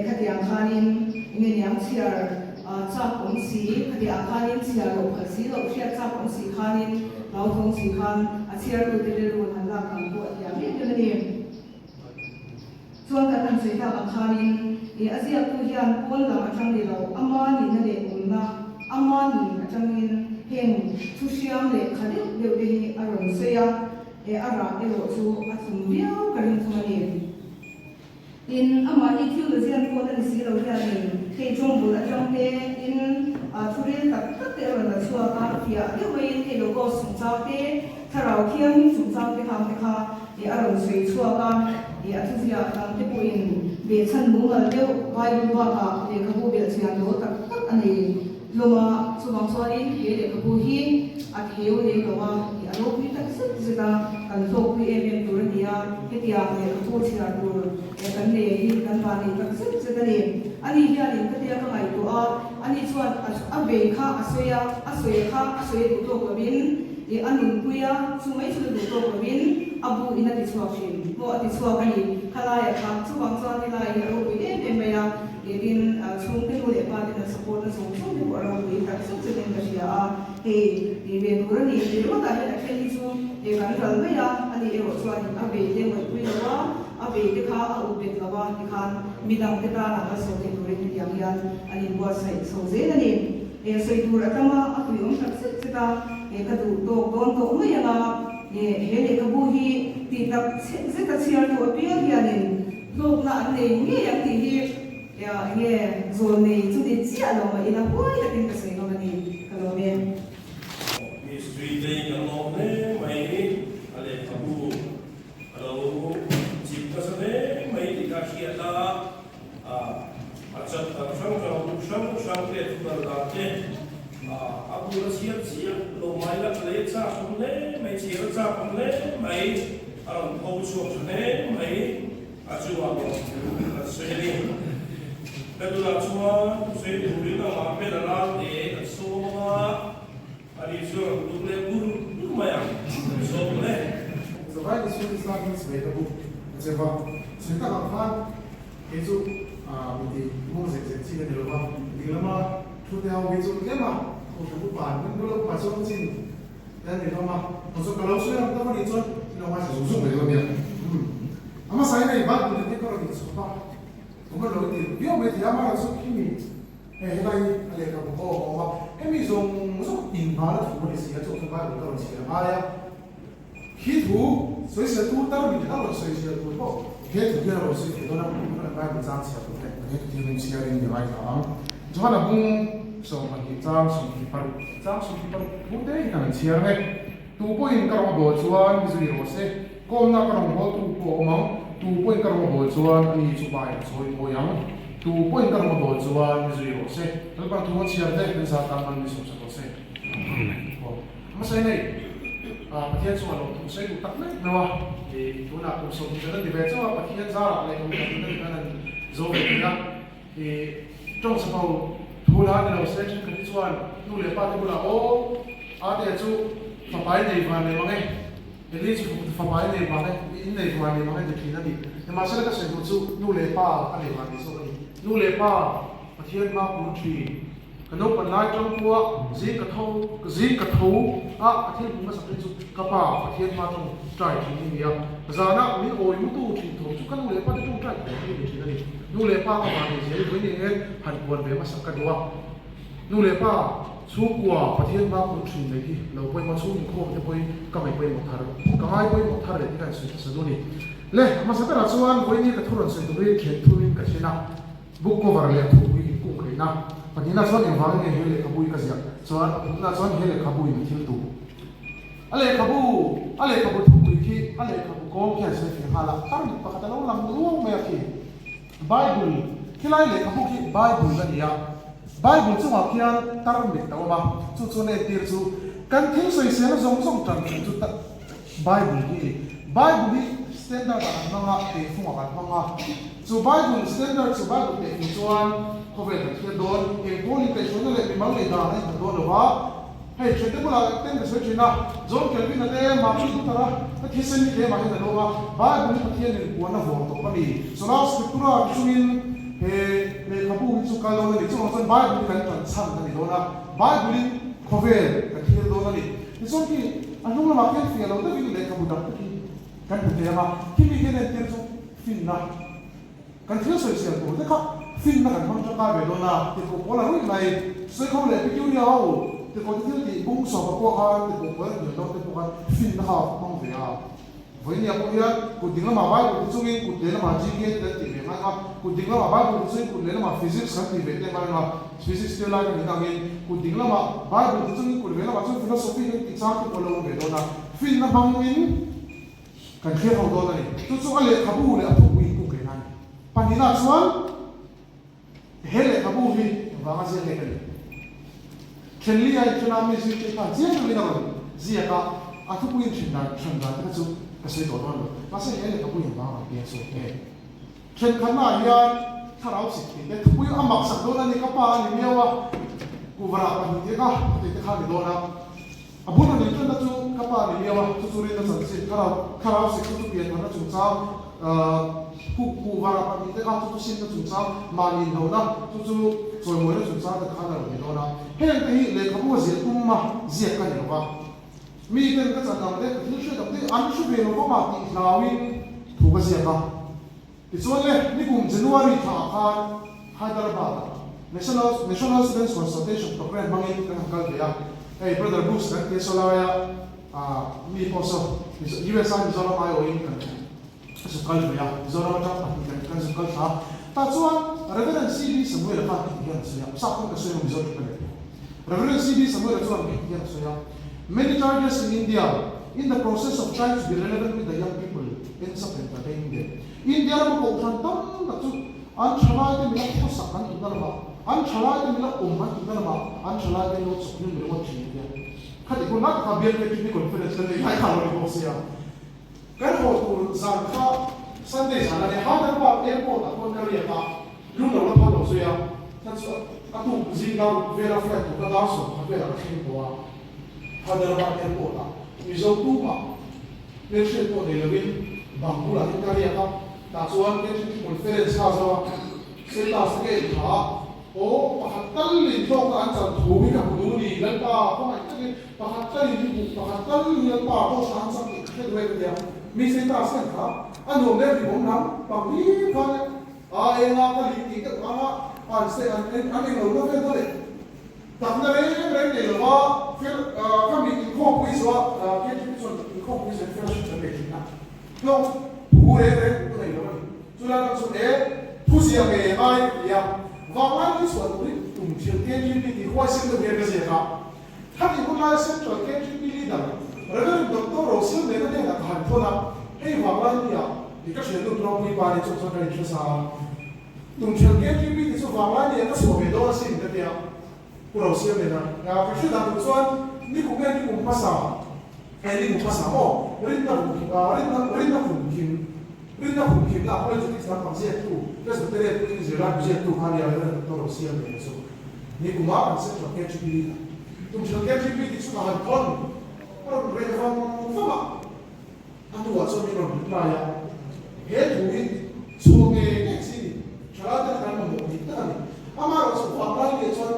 khatiang khanin enge niang chhiar. Chak awm si, khati ah khanin chhiar loh phal si loh, hriat chak awm si khanin hlauthawng si khan a chhiartute rilru han lak ang pawh a thiam em em a ni. Chuan kan han sawi tak ang khanin ih a ziaktu hian pawn lam atang ni lo, ama nihna leh awmna, ama nun atangin heng thu hriam leh kha deuh deuh te hi a rawn sawi a, eh a rah erawh chu a tlum viau ka ring thung a ni. Tin, amah hi theologian pawh la ni si lo hianin hei tawng bul atang te in thuril tak tak te a rawn la chhuak a, fiah deuh maiin hei logos chungchang te, thlarau thianghlim chungchang te khang te kha a rawn sawi chhuak a, a thuziah dang te pawhin behchhan mumal deuh Bible bakah lehkhabu belhchian dawl tak tak a nei hlawm a, chuvang chuanin he lehkhabu hi a theu lem lo a, a ropui tak zet zet a, kan hlawkpui em em tur a ni a, hetiang lehkhabu chhiar tur kan nei hi kan vah nei tak zet zet a ni. Ani hianin ka tia ka ngaihtuah a, ani chuan a vei kha a sawi a, a sawi kha a sawi a duh tawk lovin a nunpui a, chu mai chu la duh tawk lovin a bu in a ti chhuak thin pawh a ti chhuak a ni. Khalaiah kha chuvang chuan helai hi a ropui em em mai a. Tin, chhungte nu leh pa ten an support na zawng zawng te pawh a ropui tak zet zet in ka hria a, hei tih ve tur a ni tih ringawt ah hian a then hi chu eh kan ral mai a, ani erawh chuan a vei te ngawihpui lo a, a vei te kha a up bet lo a tikhan midang te tan ah malsawm thei turin hetiang hian an inbuatsaih chho zel a ni. Eh sawi tur a tam a, a tuiawm tak zet zet a, eh ka duh tawk dawn tawh mai ang a, eh he lehkhabu hi tih tak zet a chhiartu apiang hianin Hlawkna an nei ngei ang tih hi eng nge zawn nei chu ni chiah lo mah ila huai takin ka sawi ngam a ni, ka lawm e. Mistri te in kan lawm hle mai, a lehkhabu a lo chip nasa hle mai tih kha hriat a, a chapter hrang hrang, a bu hrang hrang te thu kal dan te a bul a chhiar chiah lo mai la, ka lei a chak awm hle mai, chhiar a chak awm hle mai. A rawn tho chhuak tha hle mai, a chungah lawm thu kan sawi a ni. Ka tunah chuan thusawi turin amah hmel a ral te kan sawm ang a, ani chu a rawn tum leh bur bur mai ang, kan sawm ang e. Zavai te chhung Islam hi chhei ka buk a che va, chhei tak ang khan kei chu mi ti hmawng zek zek chi ka ni lo va, dinglama thu te ho hi chu tlem a, kohhran upa an bula upa chuang chin Kan ni hlawm a, aw chu ka lo sawi ang tak a nih chuan i lo ngaithla zung zung mai dawn nia. Umm a hmasa in hei Bible in hi ka rawn inchhawp a, kum a lo ti viau mai thei a, amaherawh chu khimi hei helai hi a lehkhabu pawh a awm a, hemi zawng zawng inhmana thu a ni si a, chuvang chuan Bible ka rawn chhiar a ngai a, khi thu sawisel tu tar min a rawn sawisel tur pawh he thu hian a rawn sawi thei dawn a, Bible chang chhiar tur te he thu thianghlim chhiarin mi ngaithla ang. Johana bung 12 chang 26. Chang 26 thu te hi kan han chhiar ang e. Tu pawhin ka rawng a bawl chuan mi zui rawh se, kawmna ka rawng bawltu pawh a awm ang. Tu pawhin ka rawng a bawl chuan ani chu pa in a chawi mawi ang. Tu pawhin ka rawng a bawl chuan mi zui rawh se. Lalpan thu a chhiar te kan zat tan man mi sawmsak rawh se. Aw hmasa in hei Pathian chungah lawmthu sawi duh tak mek meuh a, i tunah kum 20 kan an ti ve chauh a, Pathian zarah leh kum khat in an an zo ve thei a. I tawng chhapho thu la ni lo se thenkhat hi chuan nu leh pa te bulah aw Ate chu fapa i nei van leh mang e, Eli chu fapa i nei vang e, in nei van leh mang e ti thin a ni. Nimahsela ka sawi duh chu nu leh pa ka nei van ni zawk a ni. Nu leh pa Pathian hma kun thin. Ka naupan lai tang pawha zing ka tho zing ka tho a ka thil hmuh hmasak hi chu ka pa Pathian hma tawng trai thin hi nia. Zanah min awi mutu thin thawm chu ka nu leh pa te tawng trai thawm hi ni thin a ni. Nu leh pa ka vah nei zel vawi nih nge han puan ve hmasak ka duh a. Nu leh pa chhungkua Pathian hma kun thin mai hi lo pawimawh chhung inkhawm te pawhin ka ngaih pawimawh thar ka ngai pawimawh thar leh tih ka insawi hmasa duh a ni. Le a hmasa berah chuan vawi ni ka thu rawn sawi turin then thumin ka then a. Book cover leh thupui in kung theihna pahnihna chuan engvangin nge he lehkhabu hi ka ziah chuan a thupna chuan he lehkhabu in a thil tu a lehkhabu a lehkhabu thupui khi a lehkhabu. Kawl khian sawi feh nghal a, tarmit pakhat a lo lang luau mai a khi. Bible, khilai lehkhabu khi Bible a ni a, Bible chungah khian tarmit a awm a, chu chuan a entir chu kan thil sawiselna zawng zawng tan chu chu Bible hi a ni. Bible hi standard ah kan hmang a, tehfungah kan hmang a, chu Bible standard chu Bible tehfung chuan khawvel kan thlir dawn, eng pawl inkaihhruaina leh mimal ngaihdan a innghat dawn lo va. Hei, thiante bulah ten ka sawi thin a, John Calvin-a te, Martin Luther-a te thisen hi keimah hian a lawm a, Bible hi Pathianin puan a vawr tawp a ni. Sola Scriptura ti chungin he lehkhabu hi chu kal dawn a ni. Chuvang chuan Bible hi kan tan chhan a ni dawn a, Bible-in khawvel kan thlir dawn a ni. Tichuan khi a hnung lamah khian fiah lo deuhin lehkhabu dang te khi kan hmu thei ang a, khimi hian entir chu finna. Kan thil sawisel tur te kha finna kan hmang tangkai ve dawn a, tikawh pawl a ruih mai. Sawikhawm leh Petunia ho tikawh te thil tih bung sawpa pawh khan tikawh pawl a hnial dawn te pawh khan finna kha hmang ve a. Vawinia pawh hian kut ding lamah Bible ti chungin kut lehlamah GK te kan tih ve ngai ang a, kut ding lamah Bible ti chungin kut lehlamah Physics kan tih ve te ngai ang a, Physics tir lai kan in angin kut ding lamah Bible ti chungin kut vehlamah chuan Philosophy kan tih chang te pawh a lo awm ve dawn a, finna hmangin. Kan thlir ho dawn a ni. Chu chu a lehkhabu leh a thupui in kuk reng a ni. Pahnihna chuan he lehkhabu hi engvanga ziak nge ka ni? Thenli a inthena mi zirtir khan chiang deuhin a rawn ziak a, a thupui in then dan then dan te kha chu ka sawi tawh dawn lo. Mahse he lehkhabu hi engvanga rawn piang chhuak nge? Thenkhatnaah hian thlarau chik tih te thupui a mak sak dawn a ni, ka pa a ni miau a, kuvarah pahnih te kha a tih te kha a ni dawn a. A bul rawn inṭanna chu ka pa ni miau a, chu chu rinna chanchin, thlarau thlarau sik chu chu pianpharna chungchang, kuk kuhvarah pahnih te kha chu chu simna chungchang, mahni inhlohna chu chu chawimawina chungchang te khan a rawn ni dawn a. Heng te hi lehkhabu a ziah tum a ziak ka ni lo va, mi ten ka chan ang te, ka thil hriat ang te an hre ve lo va mah tih hlauin thu ka ziak a. Tichuan le, nikum January thla ah khan Hyderabad ah National National Students Consultation Programme hmangin kan han kal ve a, hei Brother Bruce kan tia saw laia ah mi pawh saw US a Mizoram aiawhin kan zuk kal ve a, Mizoram atang pahnih kan kan zuk kal thla a, tah chuan Reverend CB Samuel a khan heti hian a sawi a, sap pawn ka sawi emaw Mizo tih ka let lo. Reverend CB Samuel a chuan heti hian a sawi a, Many churches in India in the process of trying to be relevant with the young people ends up entertaining them. India rama kohhran tam tak chu an thalaite mila khawsak an tumna lamah, an thalaite mila awm an tumna lamah, an thalaite lo chawk hlim ringawt thin a tia. Khati hun lai takah BLKTP conference kan nei lai kha a lo ni bawk sia. Kan haw tur zan kha Sunday zan a nia, Hyderabad airport ah khawn ka riak a, lung lo la phal lo zui a, kha chu a tuk zing dar vela flight tur ka dar 10 velah ka thleng tawh a, Hyderabad airport ah Mizo tumah hmelhriat pawh nei lovin bang bulah hian ka riak a, tah chuan KGP conference kha a zo a, Status te ka en thla a, aw pakhat tal in hlawkna an chan thu hi ka hmu duh ni, Lalpa khawngaih takin Pakhat talin hi buh pakhat tal hian pa pawh hran chak tih ka hre duh e ka ti a, mi sei ta sen kha a nuam leh ri awm lam pang hlim khan e a enga ka lim tih deuh anga an se an en an englo na vel dawn e takna reng reng nei lova fel ka mi inkhawmpui zawh a KTP chuan inkhawmpui zawh in fellowship kan nei thin a hlawk thu reng reng ka nei lo a ni chulai tak chuan e thuziah nge ngai ka ti a vanglai ni chhuah turin tum thil KTP tih huaisen deuh hian ka ziak a. Khati hun laia Central KGP leader Rev. Doctor Rosil nena hnenah ka han thawn a, hei vang lai nia i ka hriat lut ropui pa ni chung chuan ka inhre sa a. Tumṭhelh KGP ti chu vang lai nia ka chhuah ve dawn asin ka ti a, Pu Rosil nena ka hre dan tur chuan nikum nge nikum hmasa, hei nikum hmasa maw, rinna rinna rinna humhim rinna humhimna apologetics lampang ziaktu Presbyterian puitling zirlai bu ziaktu kha nia Rev. Doctor Rosil nena chu. Nikuma kan Central KGP Tumṭhelh KGP tih chu ka han thawn a rawn reh vang vang a, a hnuah chuan min rawn reply a, he thu hi chhuah nge nge chi ni, thalai ten kan mamawh dik tak a ni, amaherawh chu vanglai nge chuan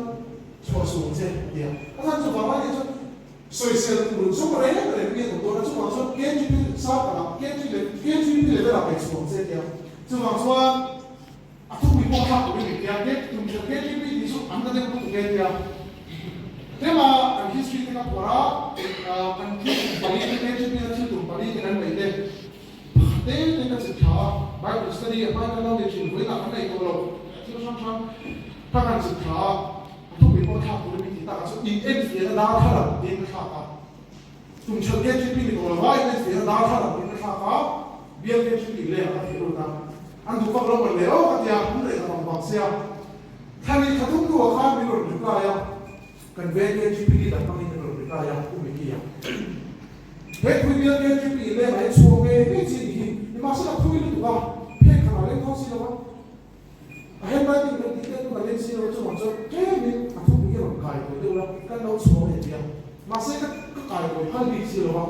chhuah suh ang che a ti a, a chhan chu vanglai nge chuan sawisel tur zawng reng reng mi a awm dawn a, chuvang chuan KGP sarkal ah KGP level ah pe chhuah ang che a ti a, chuvang chuan. A thupui pawh thlak turin min ti a, tumṭhelh KTP tih chu an la deuh lutuk e tia. Tlema kan history te ka phuar a, kan thil tum pali te KTP na thil tum pali te kan neih te pakhat te te ka chip thla a, Bible study a hmain kan lo nei thin, vawiinah kan nei tawh lo, thil hrang hrang ka kan chip thla a, a thupui pawh thlak turin min ti tak a chu in enfiahna darthlalang tiin ka thlak a, tumṭhelh KTP ni tawh lo va in enfiahna darthlalang tiin ka thlak a. Bial KGP leh a theh lut a, an duh vak lo mawn le aw ka tia, an reh ta vang vang sia. Thla ni thla thum hnuah khan min rawn reply a, kan veng KGP leader hmangin min rawn reply a, Pu Micky-a. He thui bial KGP lengah hian chhuak ngei ngei chi ni hi, nimahsela thui lutuk a, phek khatah leng tho si lo va. A handwriting kan tih te chu ka leng si lo chungah chuan tlemin a thupui hi a rawn kai tawi deuh la, kan lo chhuang leh tih a. Mahse ka ka kai tawi phal bik si lo va,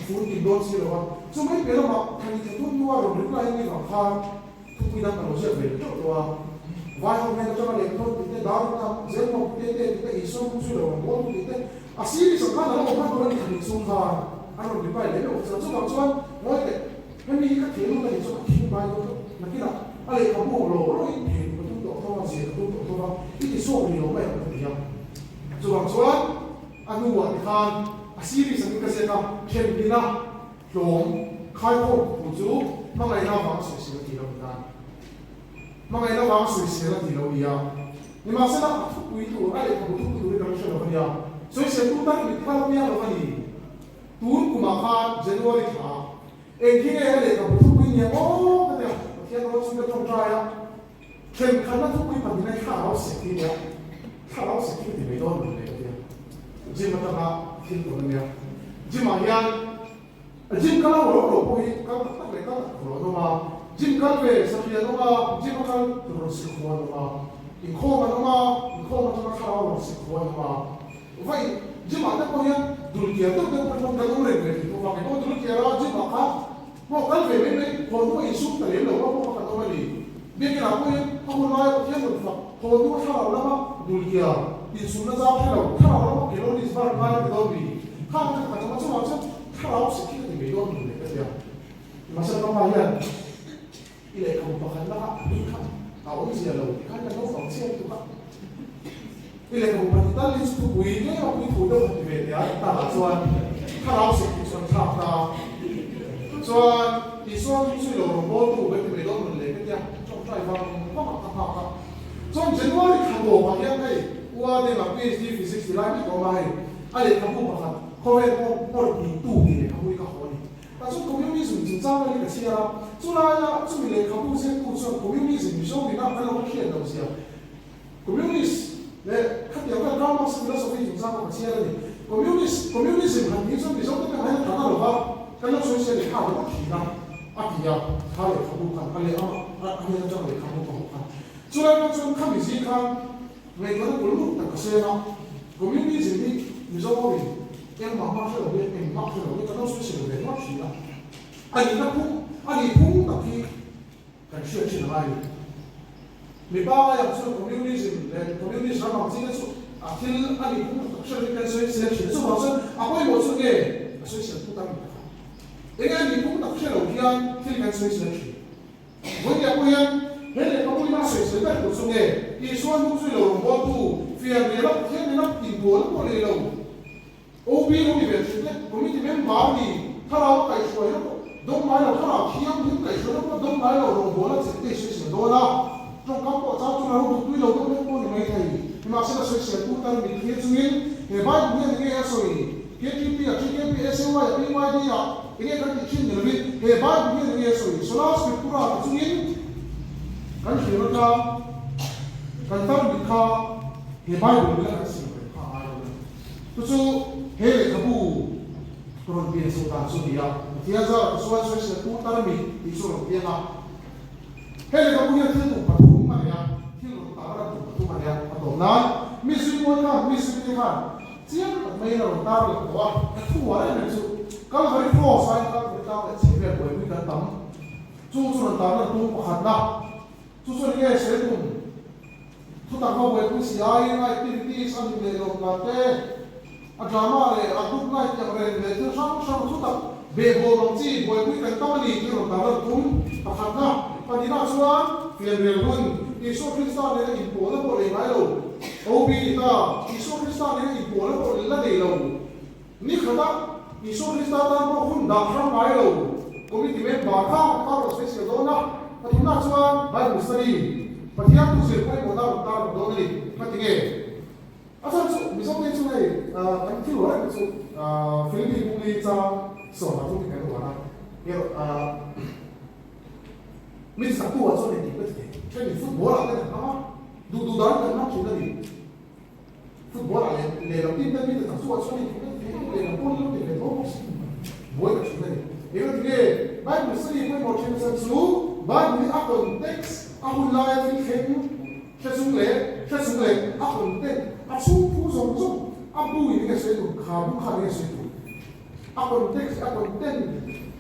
fun tin dawn si lo va. Chu mai piah lamah thani tha tum hnua rawn reply a nih vang khan thupui dang ka lo ziak ve leh teuh tawh a. Vai ho hnen atanga leh thawn tih te, dar in a zel mawp te te tih te, Isua hmung zui lo ang bawl tih te, a series ang khan a lo awm hman tur a ni thani chung khan a rawn reply leh meuh chuan chuvang chuan ngawi teh. Hemi hi ka thei lut a nih chuan a thing bai dawn tlat. Nakinah a lehkhabu ang lo rawhin thei ka tum tawh tho a, zir ka tum tawh tho a, i ti chhuak rih lo mai ang ka ti a. Chuvang chuan a hnuah tikhan a series angin ka ziak a, Themhina tlawm khaikhawm thu chu hmangaihna avanga sawisel a ti lo ni ta. Hmangaihna avanga sawisel a ti lo ni a. Nimahsela a thupui tur, a lehkhabu thupui turin ka lo hre lo a nia. Sawisel tu tan mit kha la piang lo a ni. Tun kumah khan January thla eng khi nge a lehkhabu thupui nia maw ka tia, Pathian rawn chu ka tawngtai a, thenkhatna thupui pahnihna thlarau sek hi nia, thlarau sek hi ka ti mai dawn lo le ka tia, gym atanga thil tawn a nia, gym ah hian gym kal ho ro ro pawh hi kal tak tak leh kal tak tak lo an awm a, gym kal ve satliah an awm a, gym a kal tur rawn sik haw an awm a, inkhawm an awm a, inkhawm atanga thlarau rawn sik haw an awm a. Vawi gym-ah te pawh hian dul kiar deuh deuh pawh kan awm reng ve thei bawk a, kei pawh dul kiar a gym-ah kha maw kal ve mai mai haw hnu a insum ta lem lo a pawh kan awm a ni. Biakinah pawh hian a hun laia Pathian rawn fak haw hnu a thlarau lama dul kiar insumna zau hre lo, thlarau lama calories burn ngai a ti dawn mi? Khang te kan awm a, chuvang chuan thlarau sik hi ka ti mai dawn lo le ka ti a. Mahse ka pa hian i lehkhabu pakhat laka a nih kha a awmzia lo ti khan ka naupang chian tuk a. I lehkhabu pahnih tal hi chu thupui ngei a pui thu deuh han ti ve teh a, takah chuan thlarau sek tih chuan thlak ta. Chuan Isua chu zui lo rawn bawltu kan ti mai dawn rawn leh ka tia, tawngtai vang vang ah ka nghak a. Chuan January thla tawpah hian hei Ua Denga PhD Physics ti lai mek a awm a hei, a lehkhabu pakhat khawvel pawh pawr ti tu tih lehkhabu hi ka haw a ni. Tah chuan Communism chungchang vel hi ka chhiar a, chulaia chumi lehkhabu ziaktu chuan Communism Mizo nena kan lo hriat loh zia Communist leh khatiang vel Karl Marx philosophy chungchang pawh ka chhiar a ni. Communist, Communism han tih chuan Mizo te pawh hian kan a lo va, kan lo sawi sia lehkha ringawt thin a, a ti a, kha lehkhabu khan a leh a a hnen atang lehkhabu ka hmuh khan. Chulai pawh chuan khami zing khan ngaihtuahna kul lut tak ka seng a, Communism hi Mizo hoin engmah hmang hre lo hian engmah hre lo hian kan lo sawi sia ve ringawt thin a, a nihna phung, a nih phung tak hi Kan hriat thin a ngai ni. Mipa ngaiah chuan communism leh communist ram ang chi te chu a thil a nih phung tak tak hriat hi kan sawi sel thin a, chuvang chuan a pawimawh chu nge a sawi sel phut a ni tak a. Enge a nih phung tak hre lo hian thil kan sawi sel thin. Vawinia pawh hian he lehkhabu ina a sawi sel ber tur chu nge Isua hnung zui lo rawngbawltu fian riala Pathian nena inbual pawh nei lo. OB lo ni ve thin te, committee member ni, thlarau a kaihhruaina pawh dawng ngai lo, thlarau thianghlim kaihhruaina pawh dawng ngai lo, rawngbawla chet te i sawisel dawn a, tawngkam pawh chau chu lo duhtui lo deuh hlek pawh ni mai thei. Nimahsela sawisel tu tan mit thlir chungin he Bible hian enge a sawi? KTP a, TKP, SAY a, PYD a, enge kan tih thin ni lovin he Bible hian enge a sawi? Sola Scriptura ti chungin kan hriat atang kan tan mit kha he Bible mila kan siam reng kha a ngai lo a ni. Chu chu he lehkhabu rawn pian chho dan chu a ni a, Pathian zara tichuan sawisel tu Tarmi tih chu a rawn piang a. He lehkhabu hian thil tum pathum a nei a, thil rawn tar ran tum pathum a nei a, a tawp nan mi zui khan, mi zuite khan chiang tak maiin a rawn tar lang tawh a, ka thu uar em em chu Calvary Cross aiin Calvary tlang leh chhe vel buaipui kan tam. Chu chu rawn tar lan tum pakhatna chu chuan nge sawi tum? Thutak va buaipui si aiin a activities a nih leh lawm dan te, a drama leh a group night tih ang reng leh thil hrang hrang thutak behbawm ang chi buaipui kan tam a ni tih rawn tarlan tum pakhatna. Pahnihna chuan fianrial hun Isua Krista nena inpawlna pawh nei ngai lo, OB ni ta, Isua Krista nena inpawlna pawh la nei lo, ni khata Isua Krista tan pawh hun dah hrang ngai lo committee member kha ka rawn sawi sial dawn a, pathumna chuan Bible study, Pathian thu zir pawimawhna rawn tar rawn dawn a ni, ka ti nge? A chhan chu Mizo te chu hei kan thil uar em chu Philippi Bungli chang sawmah chu kan uar a, Mi chaktu ah chuan engtik ka ti thei? Thenin football ah te kan hmang a, duh duh dan kan hmang thin a ni. Football ah leh lehlam team ten mite chaktu ah chuan engtik ka ti thei? Lehlam pawn lo ti ve tho bawk si. Buai ka thin a ni. Engati nge Bible study pawimawh thin chan chu Bible hi a context, a hun laia thil thleng hre chung leh hre chung leh a content, a chhung thu zawng zawng a bu in enge sawi tur, kha bu khan enge sawi tur. A context, a content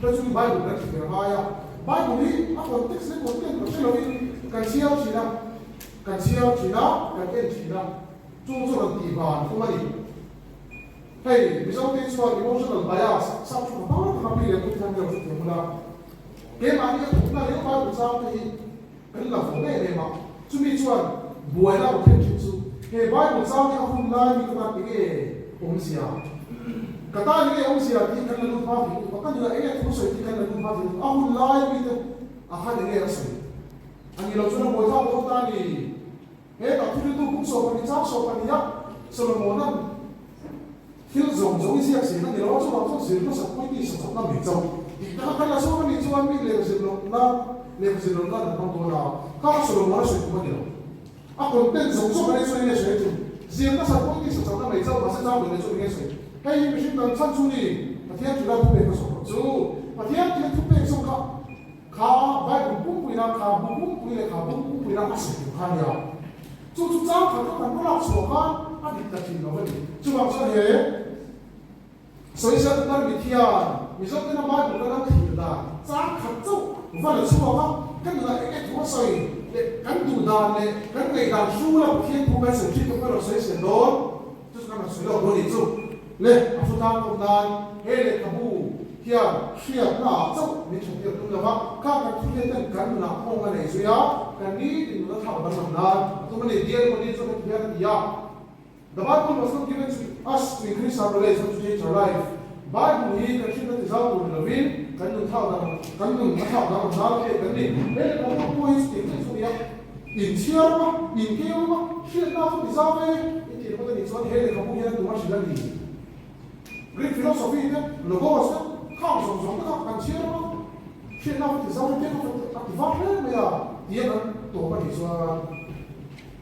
hre chu Bible kan hre a ngai a. Bible hi a context leh content ka hre lovin kan chhiar thin a, kan chhiar thin a, kan en thin a, chung chu rawn tih van thum a ni. Hei Mizote chuan emotional bias sap thu ka hmang tak a, pi leh pu te khan ilo hre thiam ula, keimahni a thawkna reng Bible chang te hi kan la vawm em em a, chumi chuan buaina a rawn thlen thin chu he Bible chang hi a hun lai mi ka tan enge awmzia, ka tan enge awmzia tih kan la lut hma thei lutuk a, ka nunah enge thu sawi tih kan la lut hma thei lutuk a, a hun lai mi te a khan enge a sawi a ni lo chuan a buai thlak dawn ta a ni. Hetah thilritu buk 12 chang 12 a Solomona'n thil zawng zawng i ziak zin a ni lo a, chuvang chuan zir hmasak pawh i tih sachawpna mai chauh tih te kha kan la chhuak a nih chuan mi lehkha zir lohna lehkha zir lohna an hmang dawn a, kha kha Solomona sawi tum a ni lo. A content zawng zawng a nih chuan enge sawi a tum? Zir hmasak pawh i tih sachawpna mai chauh mahse chang ber leh chuan enge sawi? Hei hi mihring kan chhan chu ni, Pathian thila thupek ka zawh loh chu Pathian thila thupek zawng kha Kha Bible pumpuina, kha bu pumpui leh kha bung pumpuina a sawi tur kha a nia. Chu chu chang khat kha kan lak chhuah khan a dik ta thin lo a ni. Chuvang chuan he sawisel tar mithian Mizotena Bible kan lo thlir dan chang khat chauh va la chhuak a, kan nunah eng nge thu a sawi leh kan duh dan leh kan ngaih dan hrula Pathian thu kan sawi thin te pawh a rawn sawisel dawn. Chu chu kan rawn sawi lawk dawn nih chu. Le, a thu tlang kawm nan he lehkhabu hian hriatna ah chauh min tha tir tum lo va, kha kan thu hriat ten kan nunah nghawng a nei zui a, kan nitin nuna thlak danglam nan a tum a ni. Dear Modi chuan heti hian a ti a, The Bible was not given to us to increase our knowledge but to change our life. Bible hi kan hriatna ti zau tur ni lovin kan nun thlak dang kan nun a thlak danglam nan a pek kan ni. He lehkhabu pawh hi chutiang chiah chu a ni a. Inchhiar a, inkeu a, hriatna chu ti zau ve i tih ringawt a nih chuan he lehkhabu hian a tum a hrilh a ni. Greek philosophy te, logos te, khang zawng zawng te kha kan chhiar a, hriatna chu ti zau ve te kha a ti vak hle mai a, tia kan tawp a nih chuan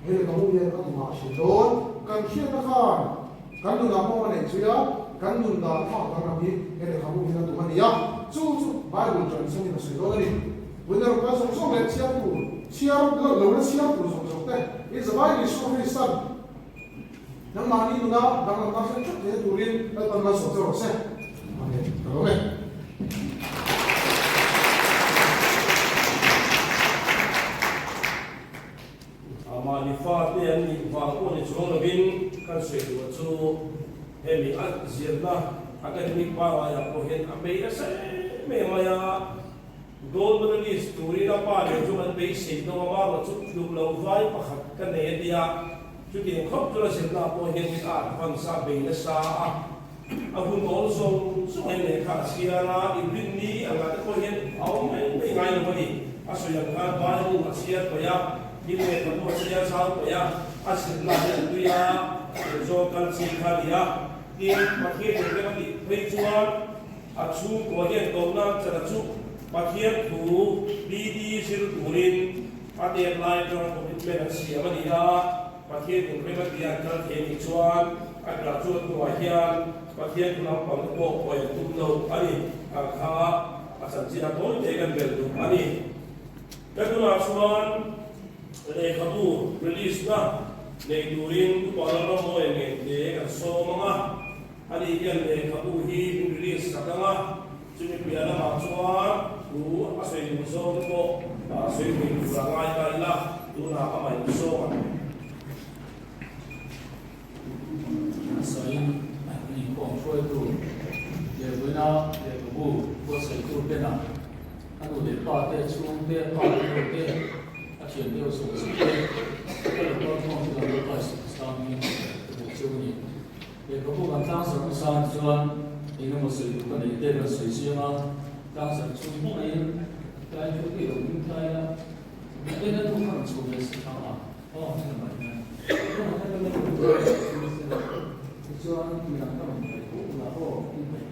he lehkhabu hian a tumah a hrilh dawn. Kan hriatna khan kan nunah pawh a neih zui a, kan nun dan thlak danglam hi he lehkhabu hian a tum a ni a, chu chu Bible ṭanchhanin a sawi dawn a ni. Winner kal zawng zawng leh chhiar tur, chhiar lo lo la chhiar tur zawng zawng te, i zavai Isua Kristan nangmahni nuna danglamna hre theuh theihna turin Lalpan malsawm che rawh se. Amen. Ka lawm e. Mahni fate an nih vang pawh ni chuang lovin kan sawi duh chu hemi a zirna academic pangaiah pawh hian a bei nasa em em mai a. Gold medalist turin a pa leh chu an beisei deuh a, marawh chu tluk lo vai pakhat ka nei a tia, chutiang khawp chu la zirna pawh hian in a advance a bei nasa a, a hun awl zawng zawng hian lehkha a chhiar a, inrinni angah te pawh hian a awm mai mai ngai lo a ni, a sawi ang khan Bible a chhiar paih a, thil lehkha pawh a chhiar zau paih a, a zirna hi an tui a, zawng kal chi kha a ni a, tin Pathian inrem a tih phei chuan. A chhungkua hian kohna chana chu Pathian thu BD zir turin a tet lai atanga commitment an siam a ni a, Pathian inrem a tia an kal thei a nih chuan a graduate hnuah hian Pathian thu lampang te pawh pawi an tum lo a ni ang kha a chanchin a tawi te kan bel duh a ni. Ka tunah chuan lehkhabu release na nei turin Upa Lalramawia Ngente kan sawm ang a. Ani hian lehkhabu hi min release sak ang a, chumi piah lamah chuan thu a sawi duh zawng te pawh a sawi thei tur a ngai ta ila, tunah a mah in sawm ang. Sain inkhawm hruaitu lehvuina lehkhabu buatsaihtu Bena, a nu leh pa te, chhungte, pa te nu te, a thian deuh zawk zawk te, ka lo kal khawm chu kan lo kai sang hi ka hmuh cheu a ni. Lehkhabu kan tlangzarh hmasa ah chuan eng emaw sawi duh ka neih te kan sawi chiang a, tlangzarh chhung hmangaihin tlai thu te lo hming tlai a, eng a thu kha rawn chho ve si thang a, aw heng lamah hian tunah hian ka la rawn tlai a chu se la, tichuan midang ka rawn tlai tawh ula aw in hmeh.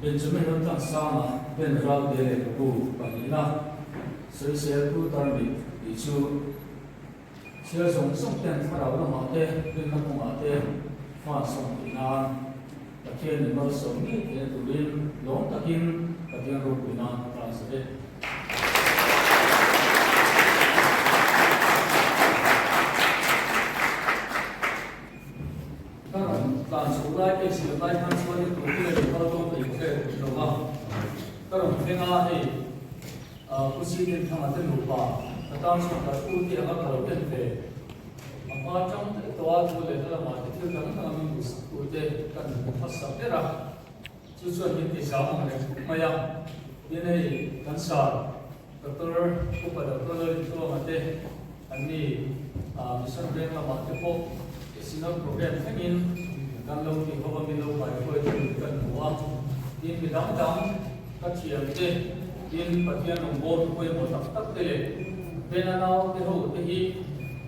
Benjamin Ramtlansanga Ben Ralte lehkhabu pahnihna sawiseltu tarmit tih chu chhiar zawng zawng ten thlarau lamah te rinna kawngah te hma sawm theih nan Pathian in malsawm ngei theihna turin lawm takin Pathian ropui nan ka tlan sa e. Ka rawn tlan chhoh lai te chhiat lai khan chuan in tur hi a kal dawn thei ka hre lo va, ka rawn thleng a hei Pu Sinin Thanga te nupa ka tan chuan ka u te anga ka lo en ve. A hma tang daih tawh a thu leh hla lamah te thil dang dang a min duhsak tu te kan hmu hmasa ber a, chu chuan min ti zam ang reng khawp mai a, tin hei kan sar Doctor Upa Doctor Lalintluanga te an ni Mission Veng lamah te pawh Synod program thlengin kan lo tih ho a min lo kaihruai tu kan hmu a, tin mi dang dang ka thiam te tin Pathian rawngbâwl pawimawh tak tak te leh Bena nau te ho te hi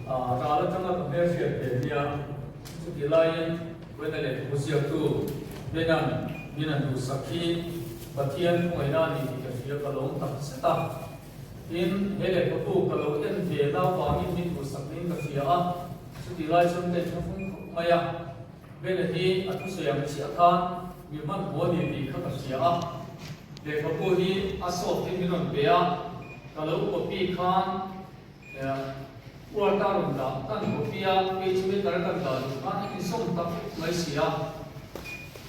ral atanga ka hmelhriat ve nia chuti laiin Vawiina lehkhabu ziaktu Bena'n min an duhsak hi Pathian khawngaihna a ni tih ka hria ka lawm tak zet a. Tin, he lehkhabu ka lo en ve na avangin min duhsak niin ka hria a, chuti lai chuan ka inthlahrung khawp mai a. Bena hi a thusawi ang chiah khan mi hmanhmawh a ni tih kha ka hria a. Lehkhabu hi a soft in min rawn pe a, ka lo copy khan Word a rawn dah kan copy a, page maker kan dah duh khan a inzawm tak mai si a.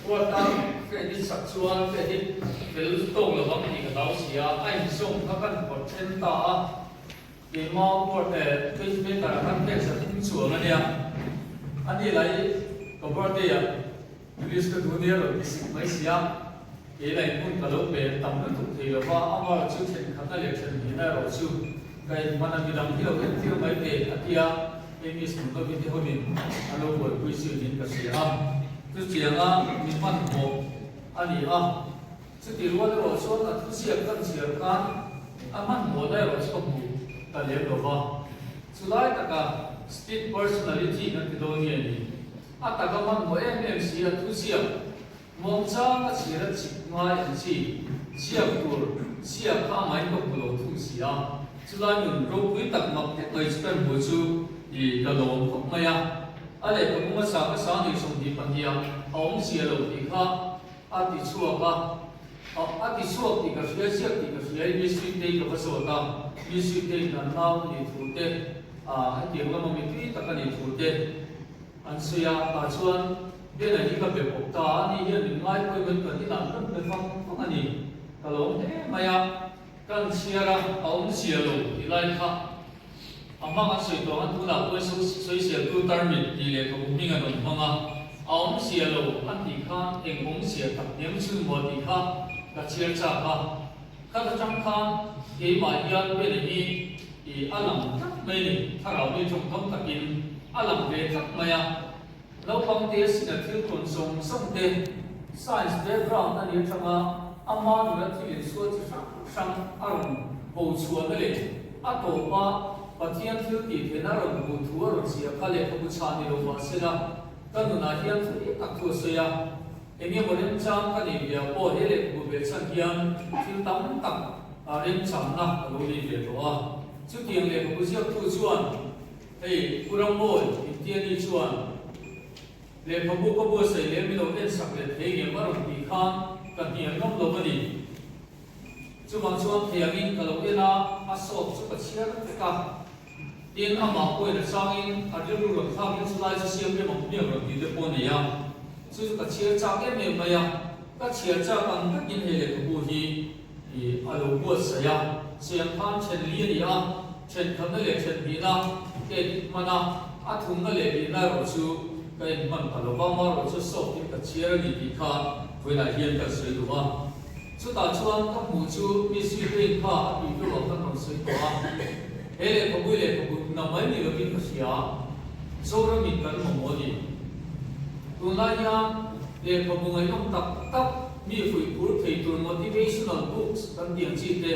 Word a ka edit sak chuan ka edit fel tawk lo vang tih ka hlau si a, a inzawm kha kan phawrh then ta a. Keimah Word eh page maker ah khan pek zat hming chuang a nia. A ni lai ka birthday ah English ka duh nia rawn ti sik mai si a, kei lain hmun ka lo pe tam lutuk thei lo va, a mar chu thenkhatna leh thenhnihna erawh chu ka inhman a, midang hi lo entir mai teh a ti a, hei Miss Nunlovi te hoin an lo buaipui zui niin ka hria a, chutianga mi hmanhmawh a ni a, chuti rual erawh chuan a thuziak kan chhiar khan a hmanhmawhna erawh chu ka hmu ta lem lo va, chulai taka split personality kan ti dawn nge ni? A taka hmanhmawh em em si a thu ziak muangchang a chhir a chik ngai ang chi ziak tur ziak kha a ngaih ka hmu lo thung si a, chulai nun ropui tak mak tek mai chu kan hmu chu i ka lawm khawp mai a, a lehkhabu hmasa ka sang ni 22 a a awmzia lo tih kha a ti chhuak a, a ti chhuak tih ka hria ziak tih ka hria i Miss Sweetei ka va zawt a, Miss Sweetei hna nau a nih thu te, hetiang lama mitui tak a nih thu te. An sawi a, tah chuan Bena hi ka be pawp ta a ni hian min ngai pawimawhin kan inah rawn be fang fang a ni. Ka lawm hle mai a, kan chhiar a, a awm zia lo tih lai kha a hmang an sawi tawh ang a, tunah pawhin sawiseltu tarmit tih lehkhabu hming an rawn hmang a, a awm zia lo an tih khan eng awm zia tak hniam chu maw tih kha ka chhiar chak a, khat atang khan keimah hian Bena hi I a lang tlat mai ni, thlarau mi tawngkam takin a lang ve tlat mai a. Naupang te sina thil tawn zawng zawng te, science background a nih atanga ama nuna thil insual chi hrang hrang a rawn bo chhuahna leh a tawpa Pathian thil tih theihna a rawn hmuh thu a rawn ziah kha lehkhabu chhah ni lo mah sela ka nunah hian thu tak thu a sawi a. Eng emaw remchang ka nei ve ah pawh he lehkhabu ve chhan hian thil tam tak remchanna ka lo nei ve tawh a. Chutiang lehkhabu ziaktu chuan hei Pu Rammawi Intiani chuan lehkhabu ka buatsaih leh min lo ensak leh thei ngem a rawn tih khan ka hnial ngam lo a ni. Chuvang chuan thei angin ka lo en a, a sawt chu ka chhiar vek a. Tin, amah pawhin a changin a rilru rawn thlakin chulai chu siam rem ang hmiang rawn tih te pawh a nei a. Chu chu ka chhiar chak em em mai a, ka chhiar chak ang takin hei lehkhabu hi a lo buatsaih a. Siam khan then li a ni a, thenkhatna leh then hnihna ka en hman a, a thumna leh lihna erawh chu ka en hman ta lo va, amaherawh chu sawtin ka chhiar a ni tih kha vawiinah hian kan sawi duh a. Chutah chuan ka hmuh chu mi Sweetling kha a tui deuh ah khan rawn sawi tawh a, he lehkhabu lehkhabu na mai ni lovin ka hria, Zoramin kan mamawh a ni. Tunlai hian lehkhabu ngaihnawm tak tak mi fuihphur thei tur motivational books kan tih ang chi te,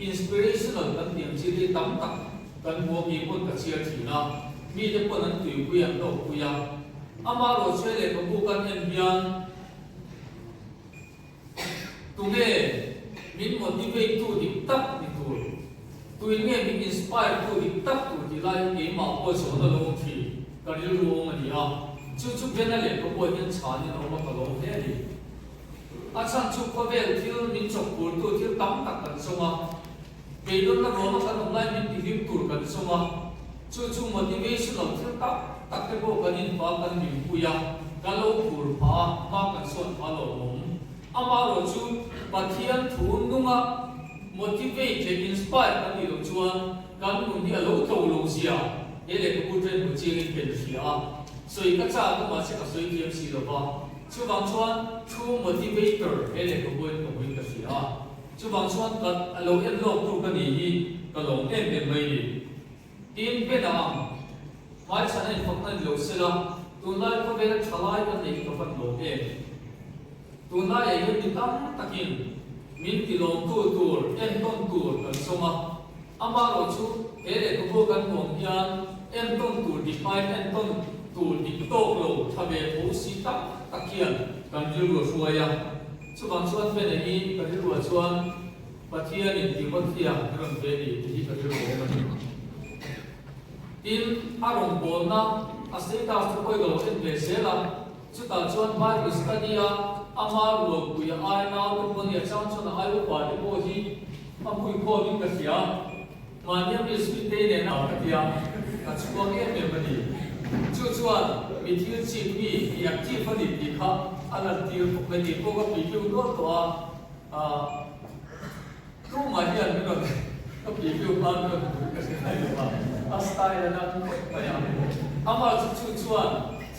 inspirational kan tih ang chi te tam tak kan hmu a, kei pawn ka chhiar thin a, mite pawn an tuipui an hlawkpui a. Amaherawhchu he lehkhabu kan en hian. Tunge min motivate tu dik tak ni tur? Tuin nge min inspire tu dik tak tur tih lai hi keimah pawh zawhna lo awm thin, ka rilru awm a ni a. Chu chu Bena leh ka pawh hian chhanin a awm a, ka lawm hle a ni. A chhan chu khawvel thil min chawkpurtu thil tam tak kan zawng a, beidawnna ruama kan awm lai min tihlim tur kan zawng a, chu chu motivational thil tak tak te pawh kan inpa kan hlimpui a, kan lo phur phah a, hma kan sawn phah lo awm. Amaherawh chu Pathian thu nunga motivate leh inspire kan nih loh chuan kan nun hi a lo tlo lo zia he lehkhabu ṭhen hmu chiangin pen hria a, sawi ka chak a mahse ka sawi thiam si lo va. Chuvang chuan true motivator he lehkhabuin ka hmuin ka hria a, chuvang chuan ka a lo en lawk tu ka ni hi ka lawm em em mai ni. Tin, Bena ang hmaichhan a infakna ni lo sela, tunlai khawvela thalai ka neih ka van lawm em. Tunlaiah hian mi tam takin min tilawmtu tur, entawn tur kan sawm a, Amaherawh chu he lehkhabu kan hmuh ang hian entawn tur dik aiin entawn tur dik tawk lo tha ve tho si tak tak hian kan rilru a hruai a. Chuvang chuan Bena hi ka rilruah chuan Pathianin Timothea a rawn ve ni tih hi ka rilru awm a ni. Tin, a rawngbawlna a status te pawh i ka lo en ve zel a, chutah chuan Bible study a ama rualpui a ai naute pawh nia chang chuan a ai upa te pawh hi A hui khawmin ka hria. Mahnia mi Sweetei nena ka tia, ka chhuang em em a ni. Chu chuan mi thil chik mi i active a ni tih kha a lantir khawp mai tih pawh ka preview nual tawh a. Ahh tumah hian min rawn ka preview hma min rawn hmuh ka hre ngai lo a, a style a dang khawp mai a. Amah chu chu chuan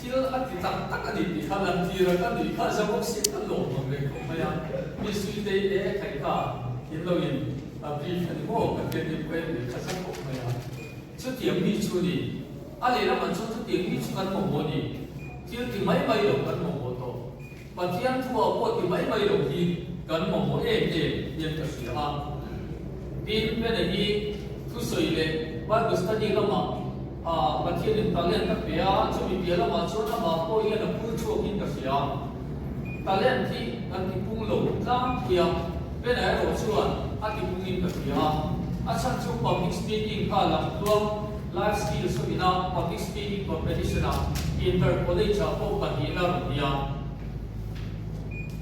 thil a ti tak tak a ni tih kha lantir a, ka nuih kha za bawk si ka lawm ang reng khawp mai a. Mi Sweetei e khaih kha. In lo in a brief a ni maw? Ka hriat em pawh em kha zak khawp mai a. Chutiang mi chu ni. A lehlam an chuan chutiang mi chu kan mamawh ni. Thil ti mai mai lo kan mamawh tawh. Pathian thu ah pawh ti mai mai lo hi kan mamawh em em hian ka hria a. Tin, Bena hi thusawi leh Bible study lamah ah Pathianin talent a pe a, chumi piah lamah chuan amah pawh hian a phur chhuakin ka hria. Talent hi kan ti pung lo tlangpui a, Bena erawh chuan a ti pungin ka hria a. A chhan chu public speaking kha lam tluang life skills ho ina public speaking competition ah inter college ah pawh pahnihna rawn ni a,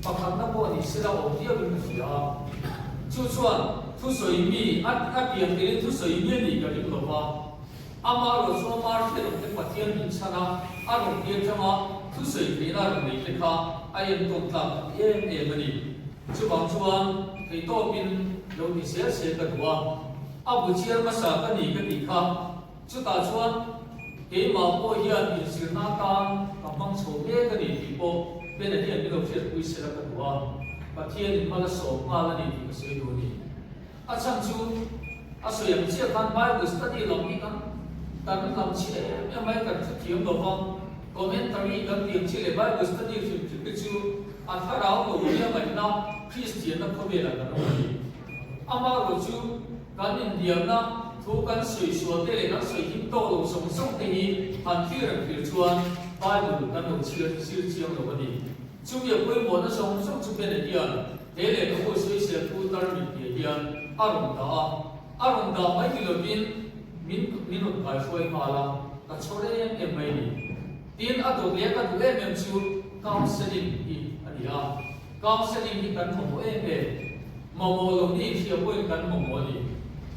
pakhatna pawh ni sela awm viauin ka hria a. Chu chuan thusawi mi a pian telin thusawi mi a nih ka ring lo va. Ama Rochua Marthe te Pathian min chhan a, a rawn tir atanga thusawi theihna rawn nei te kha a entawn tlak ka ti em em a ni. Chuvang chuan theihtawpin lo ti zel se ka duh a, a bu chhiar hmasa ka ni ka tih kha. Chutah chuan keimah pawh hian inzirna atan ka hmang chho mek a ni tih pawh Bena hian min lo hriatpui sela ka duh a, Pathianin hma la sawm nghal a ni tih ka sawi duh a ni. A chhan chu a sawi ang chiah khan Bible study lam hi kan kan lam chhi em em mai kan thu thiam lo va, commentary kan ti ang chi leh Bible study hrim hrim te chu a thlarau lo nia ngaihna Kristianna khawvelah kan awm a ni. Amaherawh chu kan inhnialna thu kan sawi sual te leh kan sawi him tawk lo zawng zawng te hi han thlir ang thlir chuan Bible kan lo chhiar zir chiang lo a ni. Chumi a pawimawhna zawng zawng chu Bena hian he lehkhabu sawisel thu tar min piah hian a rawn dah a, a rawn dah mai ni lovin min min rawn kaihruai nghal a, ka chhawr em em mai ni. Tin, a dawt leh a ka duh em em chu counselling hi a ni a, counselling hi kan mamawh em em, mamawh lo ni hria pawhin kan mamawh a ni.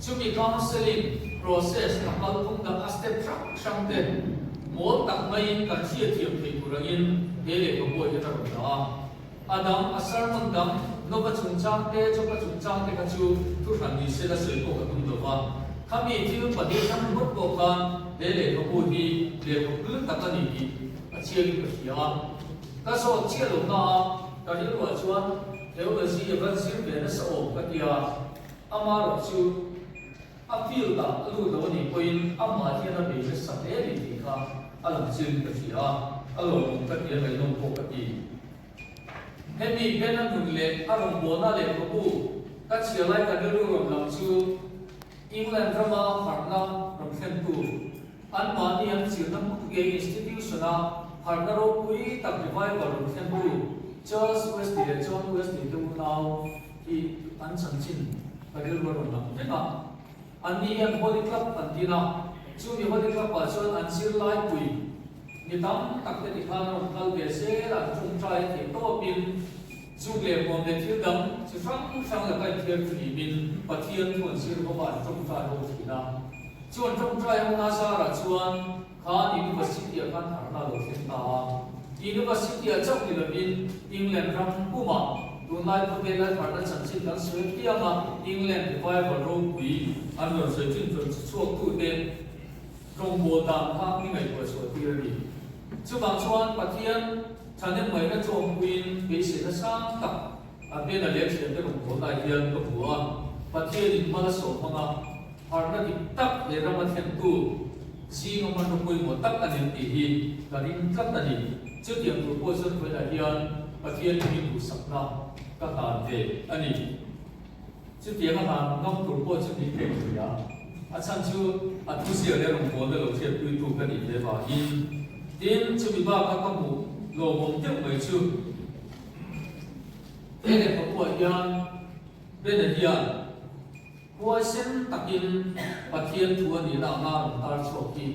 Chumi counselling process a kalphung dang a step hrang hrang te mawl tak maiin kan hriatthiam thei tur angin he lehkhabu ah hian a rawn dah a. A dang, a sermon dang, Nova chungchang te, Joba chungchang te kha chu thuhran ni sela sawi pawh ka tum lo va. Khami thil pahnih hrang ringawt pawh khan he lehkhabu hi lehkhabu hlu tak a ni tih a chiangin ka hria a. Ka zawt chiah lo na a, ka rilruah chuan theology a van zir ve nasa awm ka tia. Amaherawh chu a field ah a lut lo a nih pawhin amah hian a bei nasa hle a ni tih kha a lang chiangin ka hria a, a lawmawm ka ti a, ngaihnawm pawh ka ti. Hemi Ben-a nun leh a rawngbawlna lehkhabu ka chhiar lai ka rilru rawn lang chu England rama harhna rawn thlentu, anmahni an zirna hmun ngei institution-a harhna ropui tak revival rawn thlentu. Charles Wesley leh John Wesley te unau hi an chanchin ka rilru a rawn lang vek a. Anni hian Holy Club an din a, chumi Holy Club-ah chuan an zirlai pui mi tam tak te tikhan a rawn kal ve zel a, an ṭawngṭai a theih tawpin zuk leh hmuam leh thil dang chi hrang hrang laka inthiar thlimin Pathian thu an zir bawk a, an ṭawngṭai ho thin a. Chu an ṭawngṭai ho na zarah chuan khan University-ah khan harhna a lo thleng ta a. University-ah chauh ni lovin England ram pumah tunlai khawvela harhna chanchin kan sawi apiang a, England revival ropui an rawn sawi thin rawn che chhuaktute rawngbâwl dan kha mi ngaihtuah chhuah tir a ni. Chuvang chuan Pathian thahnemngaihna ṭawngpuiin beiseina sang tak a hnena leh thiante rawngbâwlnaah hian ka hmu a, Pathianin hma la sawm hmang a. Harhna dik tak he rama thlentu zinga hmanraw pawimawh tak a ni tih hi ka ring tlat a ni. Chutiang tur pawh chuan vawiinah hian Pathian hming duhsakna ka hlan ve a ni. Chutiang a hlan ngam tur pawh chu min pek thei a, a chhan chu a thuziah leh rawngbawlna lo hriatpuitu ka nih ve vangin. Tin, chumi baka ka hmuh lawmawm deuh mai chu he lehkhabuah hian Bena hian, Huaisen takin Pathian thu a nihna anga rawn tar chhuak hi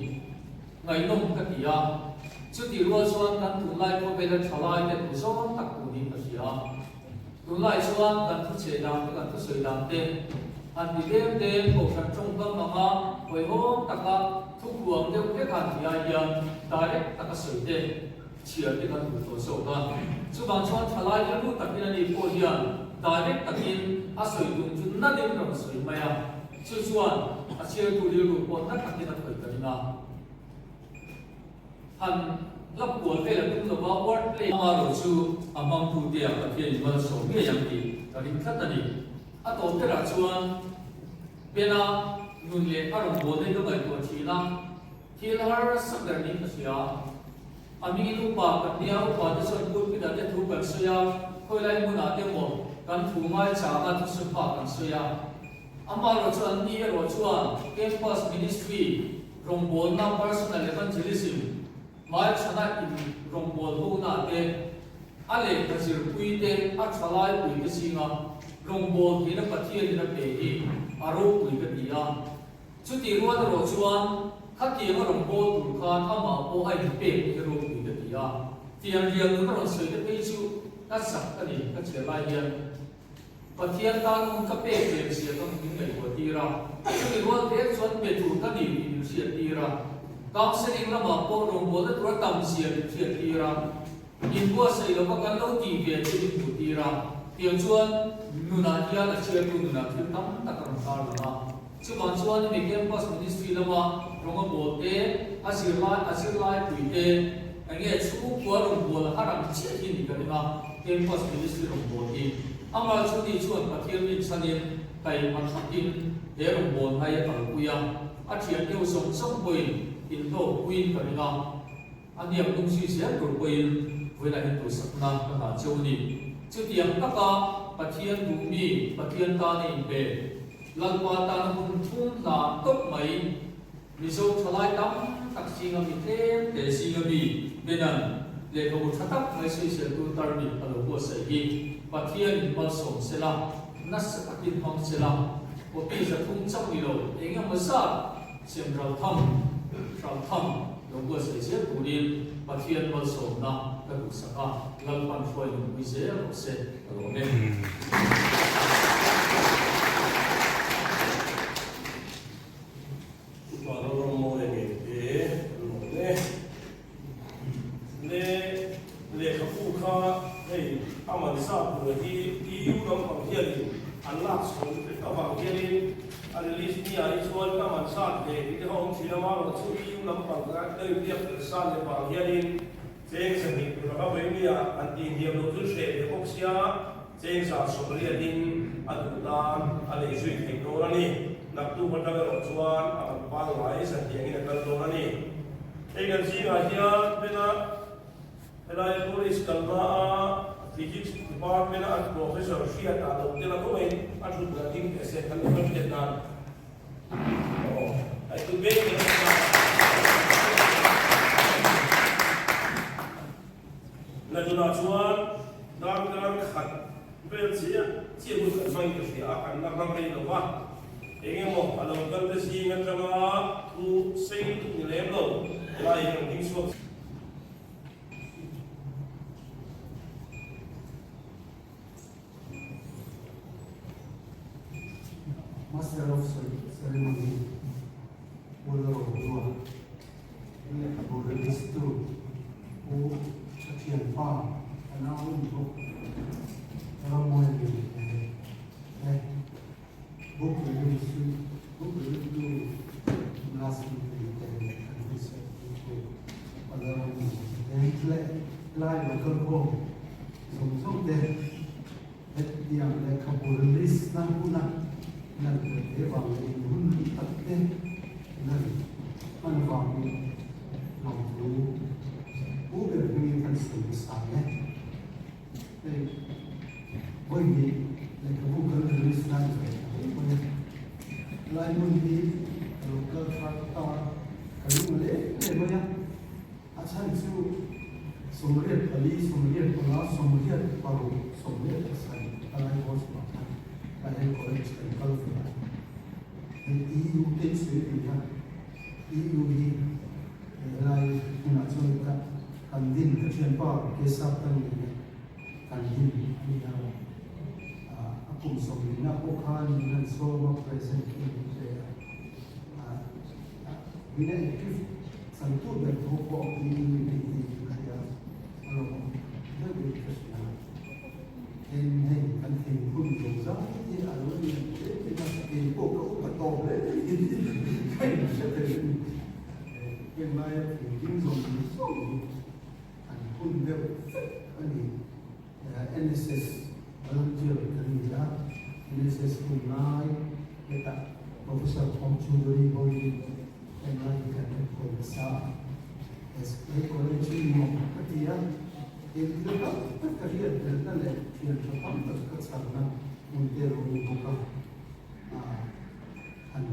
ngaihnawm ka ti a, chutih rual chuan kan tunlai khawvela thalai te duh zawng tak tur niin ka hria a. Tunlai chuan kan thu chhe dan te, kan thu sawi dan te han ti dem dem kohhran tawngkam anga hawihhawm taka thu khuang deuh hlek han ti ai hian direct taka sawi te chhiar te kan duh tawh zawk a. Chuvang chuan thalai rilru takin ani pawh hian direct takin a sawi tum chu na deuhin a rawn sawi mai a, chu chuan a chhiartu rilru pawh na takin a khawih ta ring a. Han lap kual vel a tum lova word play amarawh chu a hmangtu te ah Pathian in malsawm ngei ang tih ka ring tlat a ni. A tawp berah chuan Bena nun leh a rawngbawlna hi ka ngaihtuah thin a. Thil harsa ber niin ka hria. A hmingin upa kan nia, upa te chuan pulpit ah te thu kan sawi a, khawilai hmunah te maw kan thu ngai chang a thusawi pa kan sawi a. Amaherawh chu an ni erawh chuan campus ministry rawngbawlna personal evangelism hmai chhana in rawngbawlho na te, a lehkha zirpui te, a thalai pui te zinga rawngbawltheihna Pathianin a pe hi a ropui ka ti a. Chutih rual erawh chuan khatiang a rawn bawl tur khan amah pawh a inpek hi ropui ka ti a, fianrial nun a rawn sawi te phei chu ka zak a ni ka chhiar lai hian Pathian tan hun ka pek lem zia ka min ngaihtuah tir a, chumi rual vek chuan pe tur ka ni tih min hriat tir a, counselling lamah pawh rawngbawlna tur a tam zia min hriat tir a, inbuatsaih lova kan lo tih ve chu min hmuh tir a, tiang chuan nunah hian a chhiartu nunah thil tam tak a rawn tarlang a. Chuvang chuan hemi Campus Ministry lama rawng a bawl te, a zirlai a zirlai pui te, enge chhungkua rawn bawl a har ang chiah hi ni ka ring a, Campus Ministry rawn bawl hi. Amah chu ni chuan Pathian rinchhanin taima thakin he rawn bawl ngai a kalpui a, a thian deuh zawng zawng pawhin inhlawkpuiin ka ring a, a hniak hnung zui zel tur pawhin vawilah hian duhsakna ka hlan cheu a ni. Chutiang taka Pathian duhmi, Pathian tana inpe, Lalpa tana hun thum hlan tawp mai. Mizo thalai tam tak zinga mi tlem te zinga mi Benan lehkhabu tha tak mai sawiseltu tarmit a lo buatsaih hi Pathianin malsawm sela, nasa takin hmang sela, copy 300 chauh ni lo eng emaw zat sem ral tham, hral tham lo buatsaih zel turin Pathian malsawmna ka duhsak a, Lalpan hruai nunpui zel rawh se ka lawm e. Upa Lalrammawi ngei te an lawm e. Le lehkhabu kha hei a man zat tur hi EU lampang hianin an lak chho vek avang hianin a release ni ah hi chuan a man zat ve tih te kha awm thin a, amaherawhchu EU lampang kha ka inbiak tel san leh vang hianin Cheng 2 tur aka vawi nia an tih hniam loh chu hreh ve bawk sia, cheng 180 in a duh tan a lei zui theih dawn a ni. Naktuk atang erawh chuan a man pangngai 200 in a kal dawn a ni. Hei kan zingah hian Bena helai college kalna a Physics department a an professor hriat ah lo tel a kawngin a thut la ding teh se kan lo hriat nan. Natunah chuan Darkar khat vel chiah chiah hun kan hmangin ka hria a, kan la hmang rei lo va. Eng emaw a lo kal te zing atanga thu sei lutuk ni lem lo helai hi rawn ding chhuak. Master of Ceremony Pu Lalrohlua lehkhabu release tu Pu Thathianpa a nau in bawk Rammuai Lian te book release book release tu Last Meeting te kan buatsaih tu Pu Lalrohlua te leh helai local khawm zawng zawng te Hetiang lehkhabu release na huna lan ve te vang leh in hun tak te lan hman vangin lawmthu pu ber hmingin kan sawi hmasa e. Hei vawi hnih lehkhabu kan release na ni ve ta mai mai a. Helai hmun hi ka lo kal thar ta ka lung leh em em mai a. A chhan chu 84, 85, 86, 87 a lai haw chhuah khan ka he college kan kal ve a. Hei EU te i sawi ri a, EU hi helai hmunah chuan ka kan din ka thianpa Kesap ka ni nen kan din a ni a, a kum sawmlina pawh khan min han sawm a present in min pe a, min a gift Changtu ber tho pawh hi min ti ka hria a lo awm deuh in ka hria. Tin, hei kan thingphun zo zai hi a lo lian em em a, kei pawh ka upa tawp hle mai ka inhre thei a ni. Heng laia thingding zawng zawng hi an phun deuh vek a ni. NSS volunteer kan ni a, NSS hun lai hetah Professor Thawng Chudhary hoin englai hi kan enkawl nasa a, he college hi nuam ka ti a, engthil tam tak ka hriat belhna leh thian tha tam tak ka chharna hmun te a lo ni bawk a, han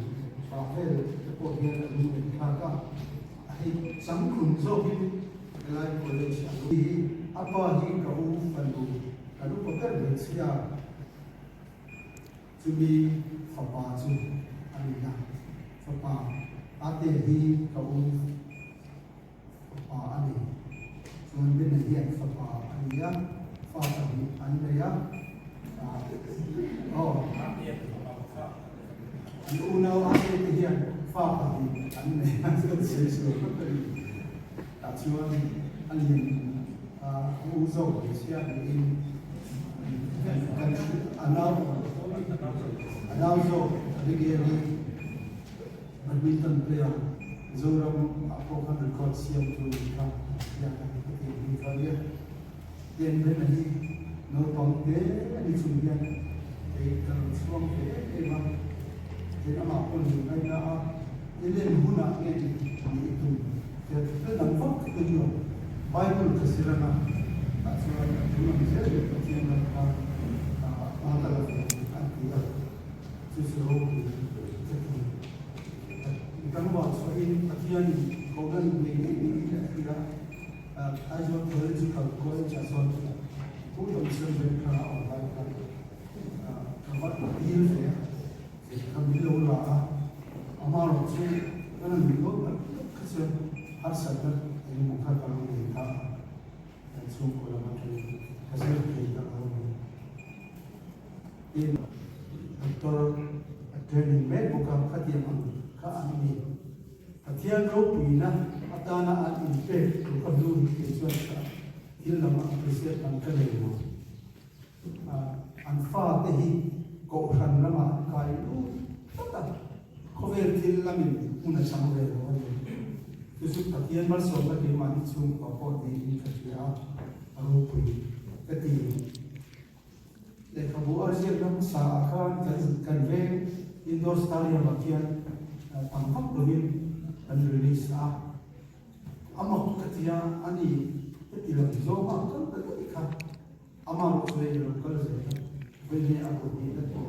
fah vel te pawh hian a lung en thlak a, hei changtlung zawkin helai college a lo ni hi a pa hi ka u fanu kan upa ber hmeichhia chumi fapa chu a ni a, fapa ate hi ka u fapa a ni. Chuan Bena hian fapa a ni a, fa pahnih an nei a, aw an unau ate te hian fa pahnih an nei a, chuan sawi sual vek a ni. Tah chuan a lian a u zawk hmeichhia niin kan a nau a nau zawk Abigail hi Badminton player Mizoram ah pawh khan record siam tu ni kha hian a ti hming kha nia. Ten Ben a hi naupang te a ni chung hian kei ka lo chhuang ve em em a, ten amah pawh ni ngaina a i len hunah nge ni i tum tel tel ang vak ka tum lo. Bible ka zir anga tah chuan tun ang zel leh Pathian ram kha hma ka la ve ang an ti a. Chu chu ropui ka ti. Kan vah chhuahin Pathianin kohna in nei ngei niin a hria a, Aizawl Theological College ah chuan Pu Dawmsiam Venghra a awm lai khan ka va dil ve a, ka min lo la a, amaherawh chu ka la nuih dawn tak tak kha chuan harsatna engemaw kha ka lo nei ta a, kan chhungkaw lam atangin ka zir thei ta lo a ni. Tin, doctor a training mek bawk a, khatiang ang kha an ni. Pathian ropuina atana an inpek tur ka hnu hi kei chuan ka thil lam appreciate lam ka nei lo. An fate hi kohhran lamah an kai lut tlat a, khawvel thil lamin hmun a chang ve lo a ni. Chu chu Pathian malsawmna keimahni chhungkua pawh niin ka hria a, a ropui ka ti. Lehkhabu a ziakna hmasa ah khan kan kan veng indoor stadium ah khian tam vak lovin kan release a, a mak ka ti a, ani heti lam zawng a kal ta daih kha ama rawh chu hei alo kal zel a, vawiin a kut hnih na tawh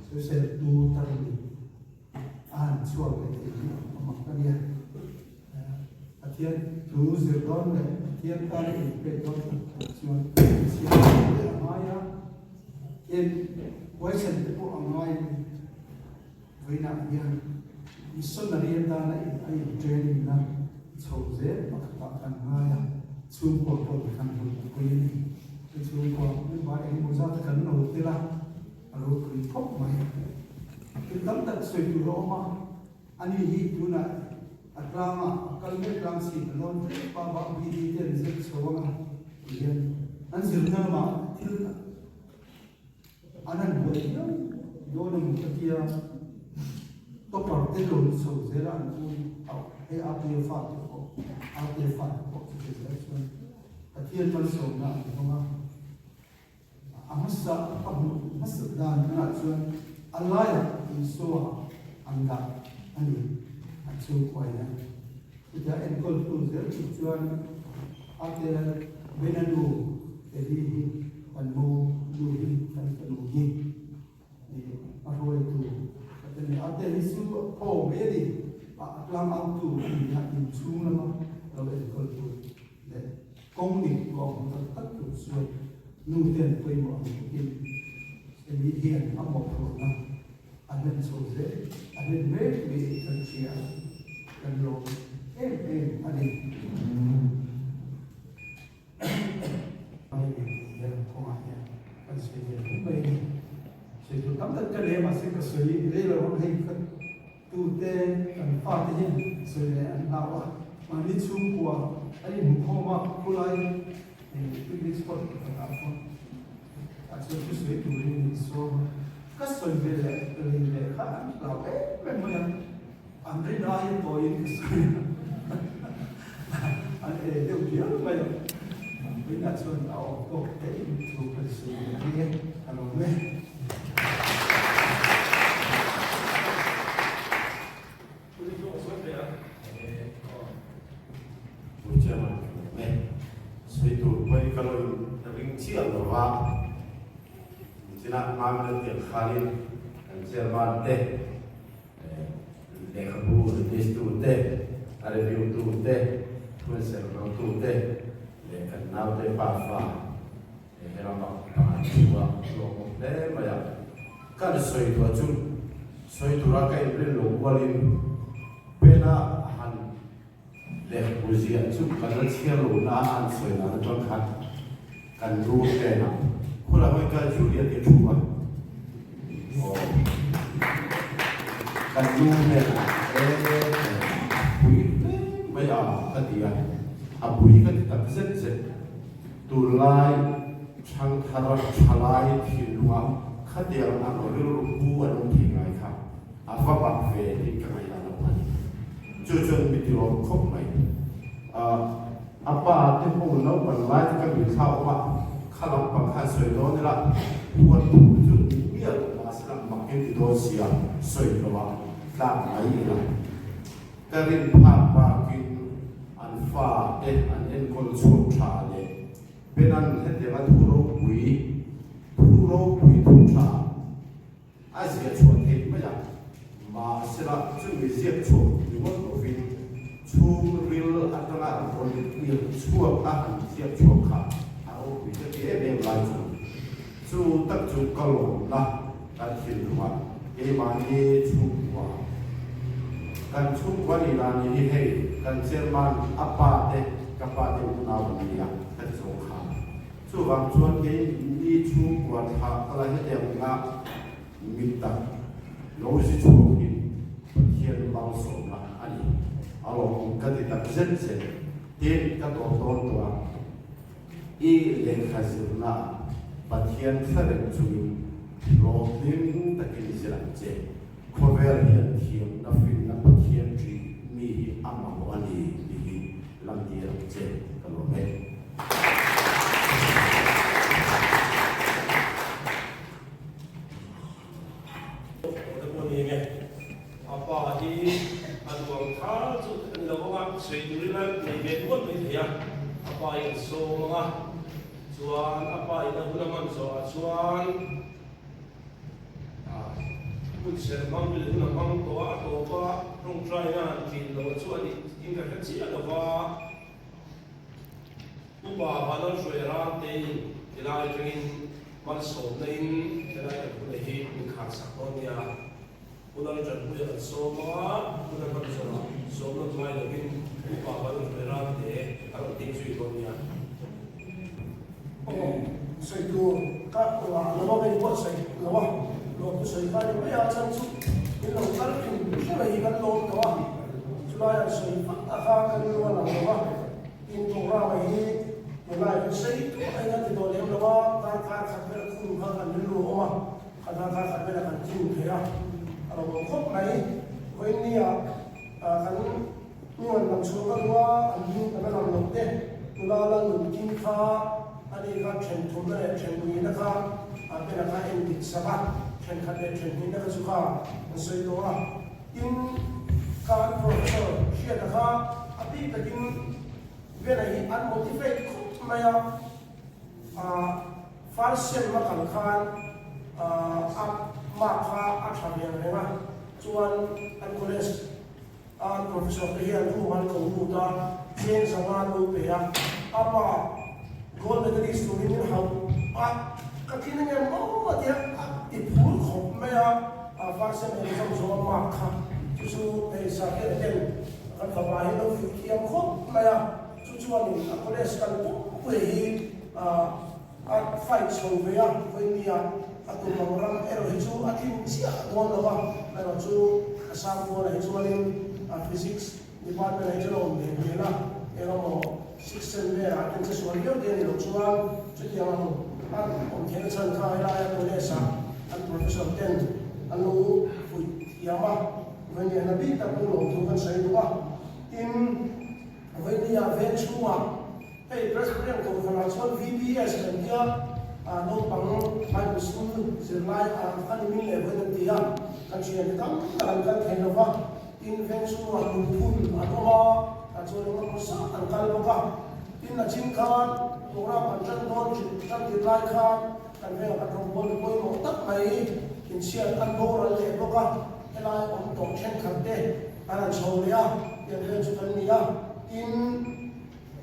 sawisel tu tarmi a han chhuak leh thei hi a mak a nia. Pathian thu zir dawn leh Pathian tana inpek dawn tak. Tin, huaisen te pawh a ngai a ni. Vawiinah hian missionary atana a in training na chho zel pakhatah kan ngai a, chhungkua pawh kan hlawhpui a ni. Chu chhungkua member engemaw zat kan lo tel a, a ropui khawp mai. Thil tam tak sawi tur a awm a, ani hi tunah a tlangah a kal mek tlang chhip a lawn ṭep a, bak BD te an zir chho ang a tihian an zirna lamah thil an han buai viau dawn a maw ka tia, topper te lo ni chho zel a an pu hei Atea fate pawh Atea fate pawh chuti zel chuan Pathian malsawmna an hmang a. A hmasa a hmuh hmasa dan hunah chuan a laiah Isua an dah a ni a chhungkua hian. Chutia enkawltu zel tur chuan Ate Bena nu Eli hi kan mo nu hi kan fanu hi a hruaitu a ti a ni. Ate hi chu aw mai a ni, a tlang autu a ni a, inchhung lama lo enkawltu leh Kawng dik tuah awm tak tak tur chuan nu ten pawimawh ang bawkin Amy hian a mawhphurhna a hlen chho zel, a hlen mek niin kan hria a, kan lawm em em a ni. Amy hian kawngah hian kan sawi ve mai mai a ni. Sawi tur tam tak ka nei a, mahse ka sawi rei lo ang hei ka Tute kan fate hian sawi leh an hlau a, mahni chhungkua an inhmukhawm a, khulai picnic spot pakhatah pawh ah chuan thu sawi turin min sawm a, ka sawi ve leh rei leh kha an hlau em em mai a, an rin aiin tawiin ka sawi a, an e deuh viau mai a, vawiinah chuan a awm tawk tein thu ka sawi ve ang e, ka lawm e. Lehkhabu release tute, a review tute, thuinserhmangtute leh kan naute pafa He rama panga chhunga hlawhawm hle mai a, ka ni sawi duah chu sawi tura ka inrin lo kualin Bena han lehkhabu ziah chu kan la chhiar lo na a an sawi dan atang khan kan nu hnenah khula hawi kal Juliet i thu a, aw kan nu hnenah e a pui hle mai a ka ti a, a pui ka ti tak zet zet. Tunlai thangthar thalai thinlunga khatiang ang rilru pu an awm thei ngai kha a va bak ve tih ka ngaihdan lo a ni. Chu chuan mi tilawm khawp mai. A pa te ho naupan lai te ka min thla awm a, kha lampang khan sawi dawn ila huat thu chu ni miah lo mahse lang mak in ti dawn sia sawi lo ah tlak mai ila. Ka rin phak bakin an fa te an enkawl chhuak tha leh Benan hetianga thu ropui thu ropui thu tha a ziah chhuah theih mai a, mahsela chumi ziak chhuak ringawt lovin chhungril atanga rawn irh chhuak a han ziak chhuak kha a ropui ka ti em em lai chu chu tak chu ka lawmna Kan thinlungah keimahni chhungkua, kan chhungkua nih dan ni hi hei kan chairman a pa te ka pa te unau an nia ka ti zawng kha. Chuvang chuan keini chhungkua thlah ka la hetiang anga mit tak lo zi chhuak hi Pathian malsawmna a ni. A lawmawm ka ti tak zet zet. Tin, ka tawp dawn tawh a. I lehkha zirna Pathian thlarem chungin hlawhtling takin zir ang che. Khawvel hian thiamna finna Pathian ṭih mi hi a mamawh a ni tih hi lantir ang che ka lawm e. Te pawh ni nge a pa hi a duang thar chu a ni lo ang a, sawi turin a nei ve nual mai thei a, a pa hi an sawm ang a, chuan a pa in a hun a hman zawhah chuan hun serh hmang tu leh hun a hmang tawh a, a tawp a tawngtaina han tlin loh chu a nih in ka hre chiah lo va. Upa Vanlalhruai Ramtein tilai atangin. Malsawmna in helai kan hun hi min khar sak dawn nia. Hun a ṭanpui a kan sawm a, hun a hman zawhah sawm nawt ngai lovin upa kan rawn hruai ran te a rawn ding zui dawn nia. Aw, sawi tur ka ngah lo a, ka inbuatsaih lo a, lawmtu sawi kha ni mai a, chhan chu min lo kal hrim hrim a hi kan lawm tawh a, chulai an sawi vat a kha kan lu a lang lo a, tin programme a hi tunlai kan sawi tawh a eng a ti tawh lem lo a, darkar khat vel khum kha kan rilru a awm a. A darkar khat velah kan ching thei a, a lo awm khawp mai. Vawiinnia kan hnuan lam chhuah ka duh a, an hming kan la lam loh te, nula la nun kim kha a ni kha then thumna leh then nihna kha a bela kha en dik sak a, then khat leh then hnihna kha chu kha an sawi tawh a. Tin, kha an professor Hriata kha a bik takin Bela hi an motivate khawp mai a. First sem a kal khan a mark kha a tha ve ang reng a, chuan an college a an professor te hian room an ko lut a, cheng zanga an lo pe a, a pa gold medalist turin min hauh a, ka thin eng em maw a tia a ti phur khawp mai a, first sem exam zawh a mark kha chu chu hei Sakhiana ten kan fapa hi lo fuih thiam khawp mai a. Chu chuanin a college kal pumpui hi a fight chho ve a, vawinia a tum ang ram erawh hi chu a tlin chiah dawn lo a, erawh chu a sang kualah hi chuanin physics department ah hi chuan a awm ve hmel a, engemaw six sem velah ten che sual viau te a ni loh chuan chutiang ang a awm theihna chhan kha helaia college ah an professor ten an lo fuih thiam a, vawinia na bik tak chu lawmthu kan sawi duh a, tin. Vawinia veng chhungah hei Presbyterian Kohhranah chuan VBS kan tia naupang Bible School zirlai a ni min leh vawiin an ti a, kan thiante tam tak an kal thei lova, tin veng chhungah lungphun an awm a, tah chuan engemaw zat an kal bawk a, tin a chin khan program an tan dawn tan tir lai khan kan vengah kan rawngbâwl ni pawimawh tak mai inchhiat an boral leh bawk a, helai awm tawh thenkhat te An han chho leh a, tiang vel chu kan ni a. Tin,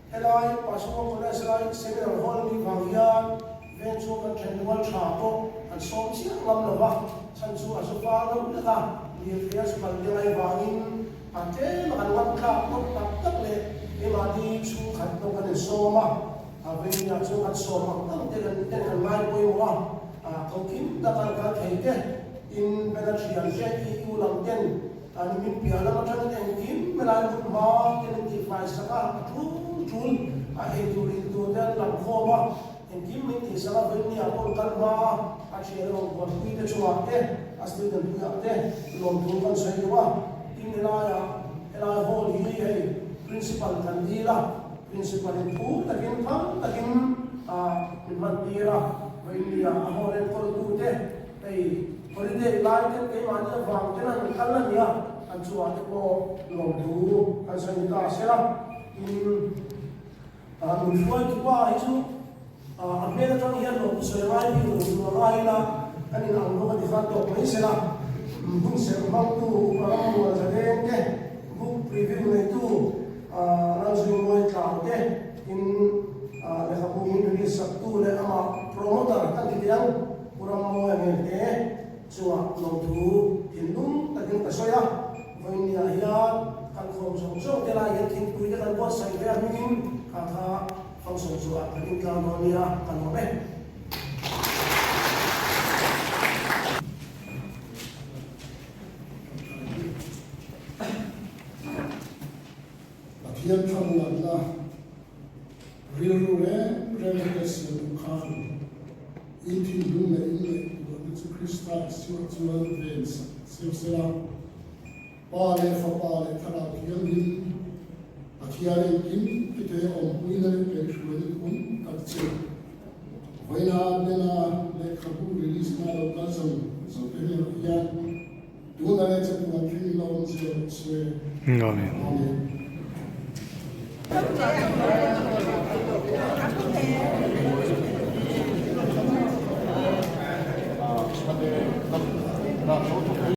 helai Pasuma College lai Seminar Hall nih vang hian veng chu kan then rual tha pawh an sawm chiah ngam lo va, chhan chu a zu far deuh hlek a, lirthei a zu kal te ngai vangin a tlem a kan ngam thlak tawp tak tak leh keimahni chhungkhat pawh kan insawm a, a vengah chuan kan sawm ang ang te kan ten kan ngai pawimawh a, a kokim tak an kal thei te, tin, Bena thian te, EU lam ten An min piah lam atangin engkim helai hmun hma ten an tihfai sak a, a tul tul a ei tur in tur te an lam khawm a, engkim min tihsak a, Vawimnia pawh an kal hma a, a thian a rawn buaipui te chungah te, a student puiah te lawmthu kan sawi duh a, tin helaiah helai hall hi hei principal kan dil a, principal in phur takin phal takin min hman tir a, Vawimnia a hall enkawltu te. Hei holiday lai ten keimahni avang ten an kal a nia, an chungah te pawh lawmthu kan sawi ni ta sela. Tin, min hruaitu pa hi chu a hmel atang hian lawmthu sawi a ngai bik lo chu a ngai ila kan in ang bawk a ti khan tawk mai sela. Hun serh hmangtu upa rammual zadeng te, book preview neitu Lalzuimawi Tlau te, tin lehkhabu min release saktu leh amah promoter kan ti teh ang. Pu Rammawi a ngelte chungah lawmthu thinlung takin ka sawi a, vawiinniah hian kan khawm zawng zawng te lai hian thingpui te kan buatsaih ve a hmingin kha kha function chungah kan intlang dawn nia ka lawm e. Pathian thlanglatna rilru reng reng a test duh khan in thinlung leh in ngaihtuahna chu Krista Isuah chuan ven sak seuh sela. Pa leh Fapa leh Thlarau Thianghlim Pathian engkim tithei awmpuina leh kaihhruaina duhawm tak che vawiina Bena lehkhabu release na lo kal zawng zawng te hnenah hian Tuna leh chatuan thleng ila awm zel rawh se. Amen. Amen.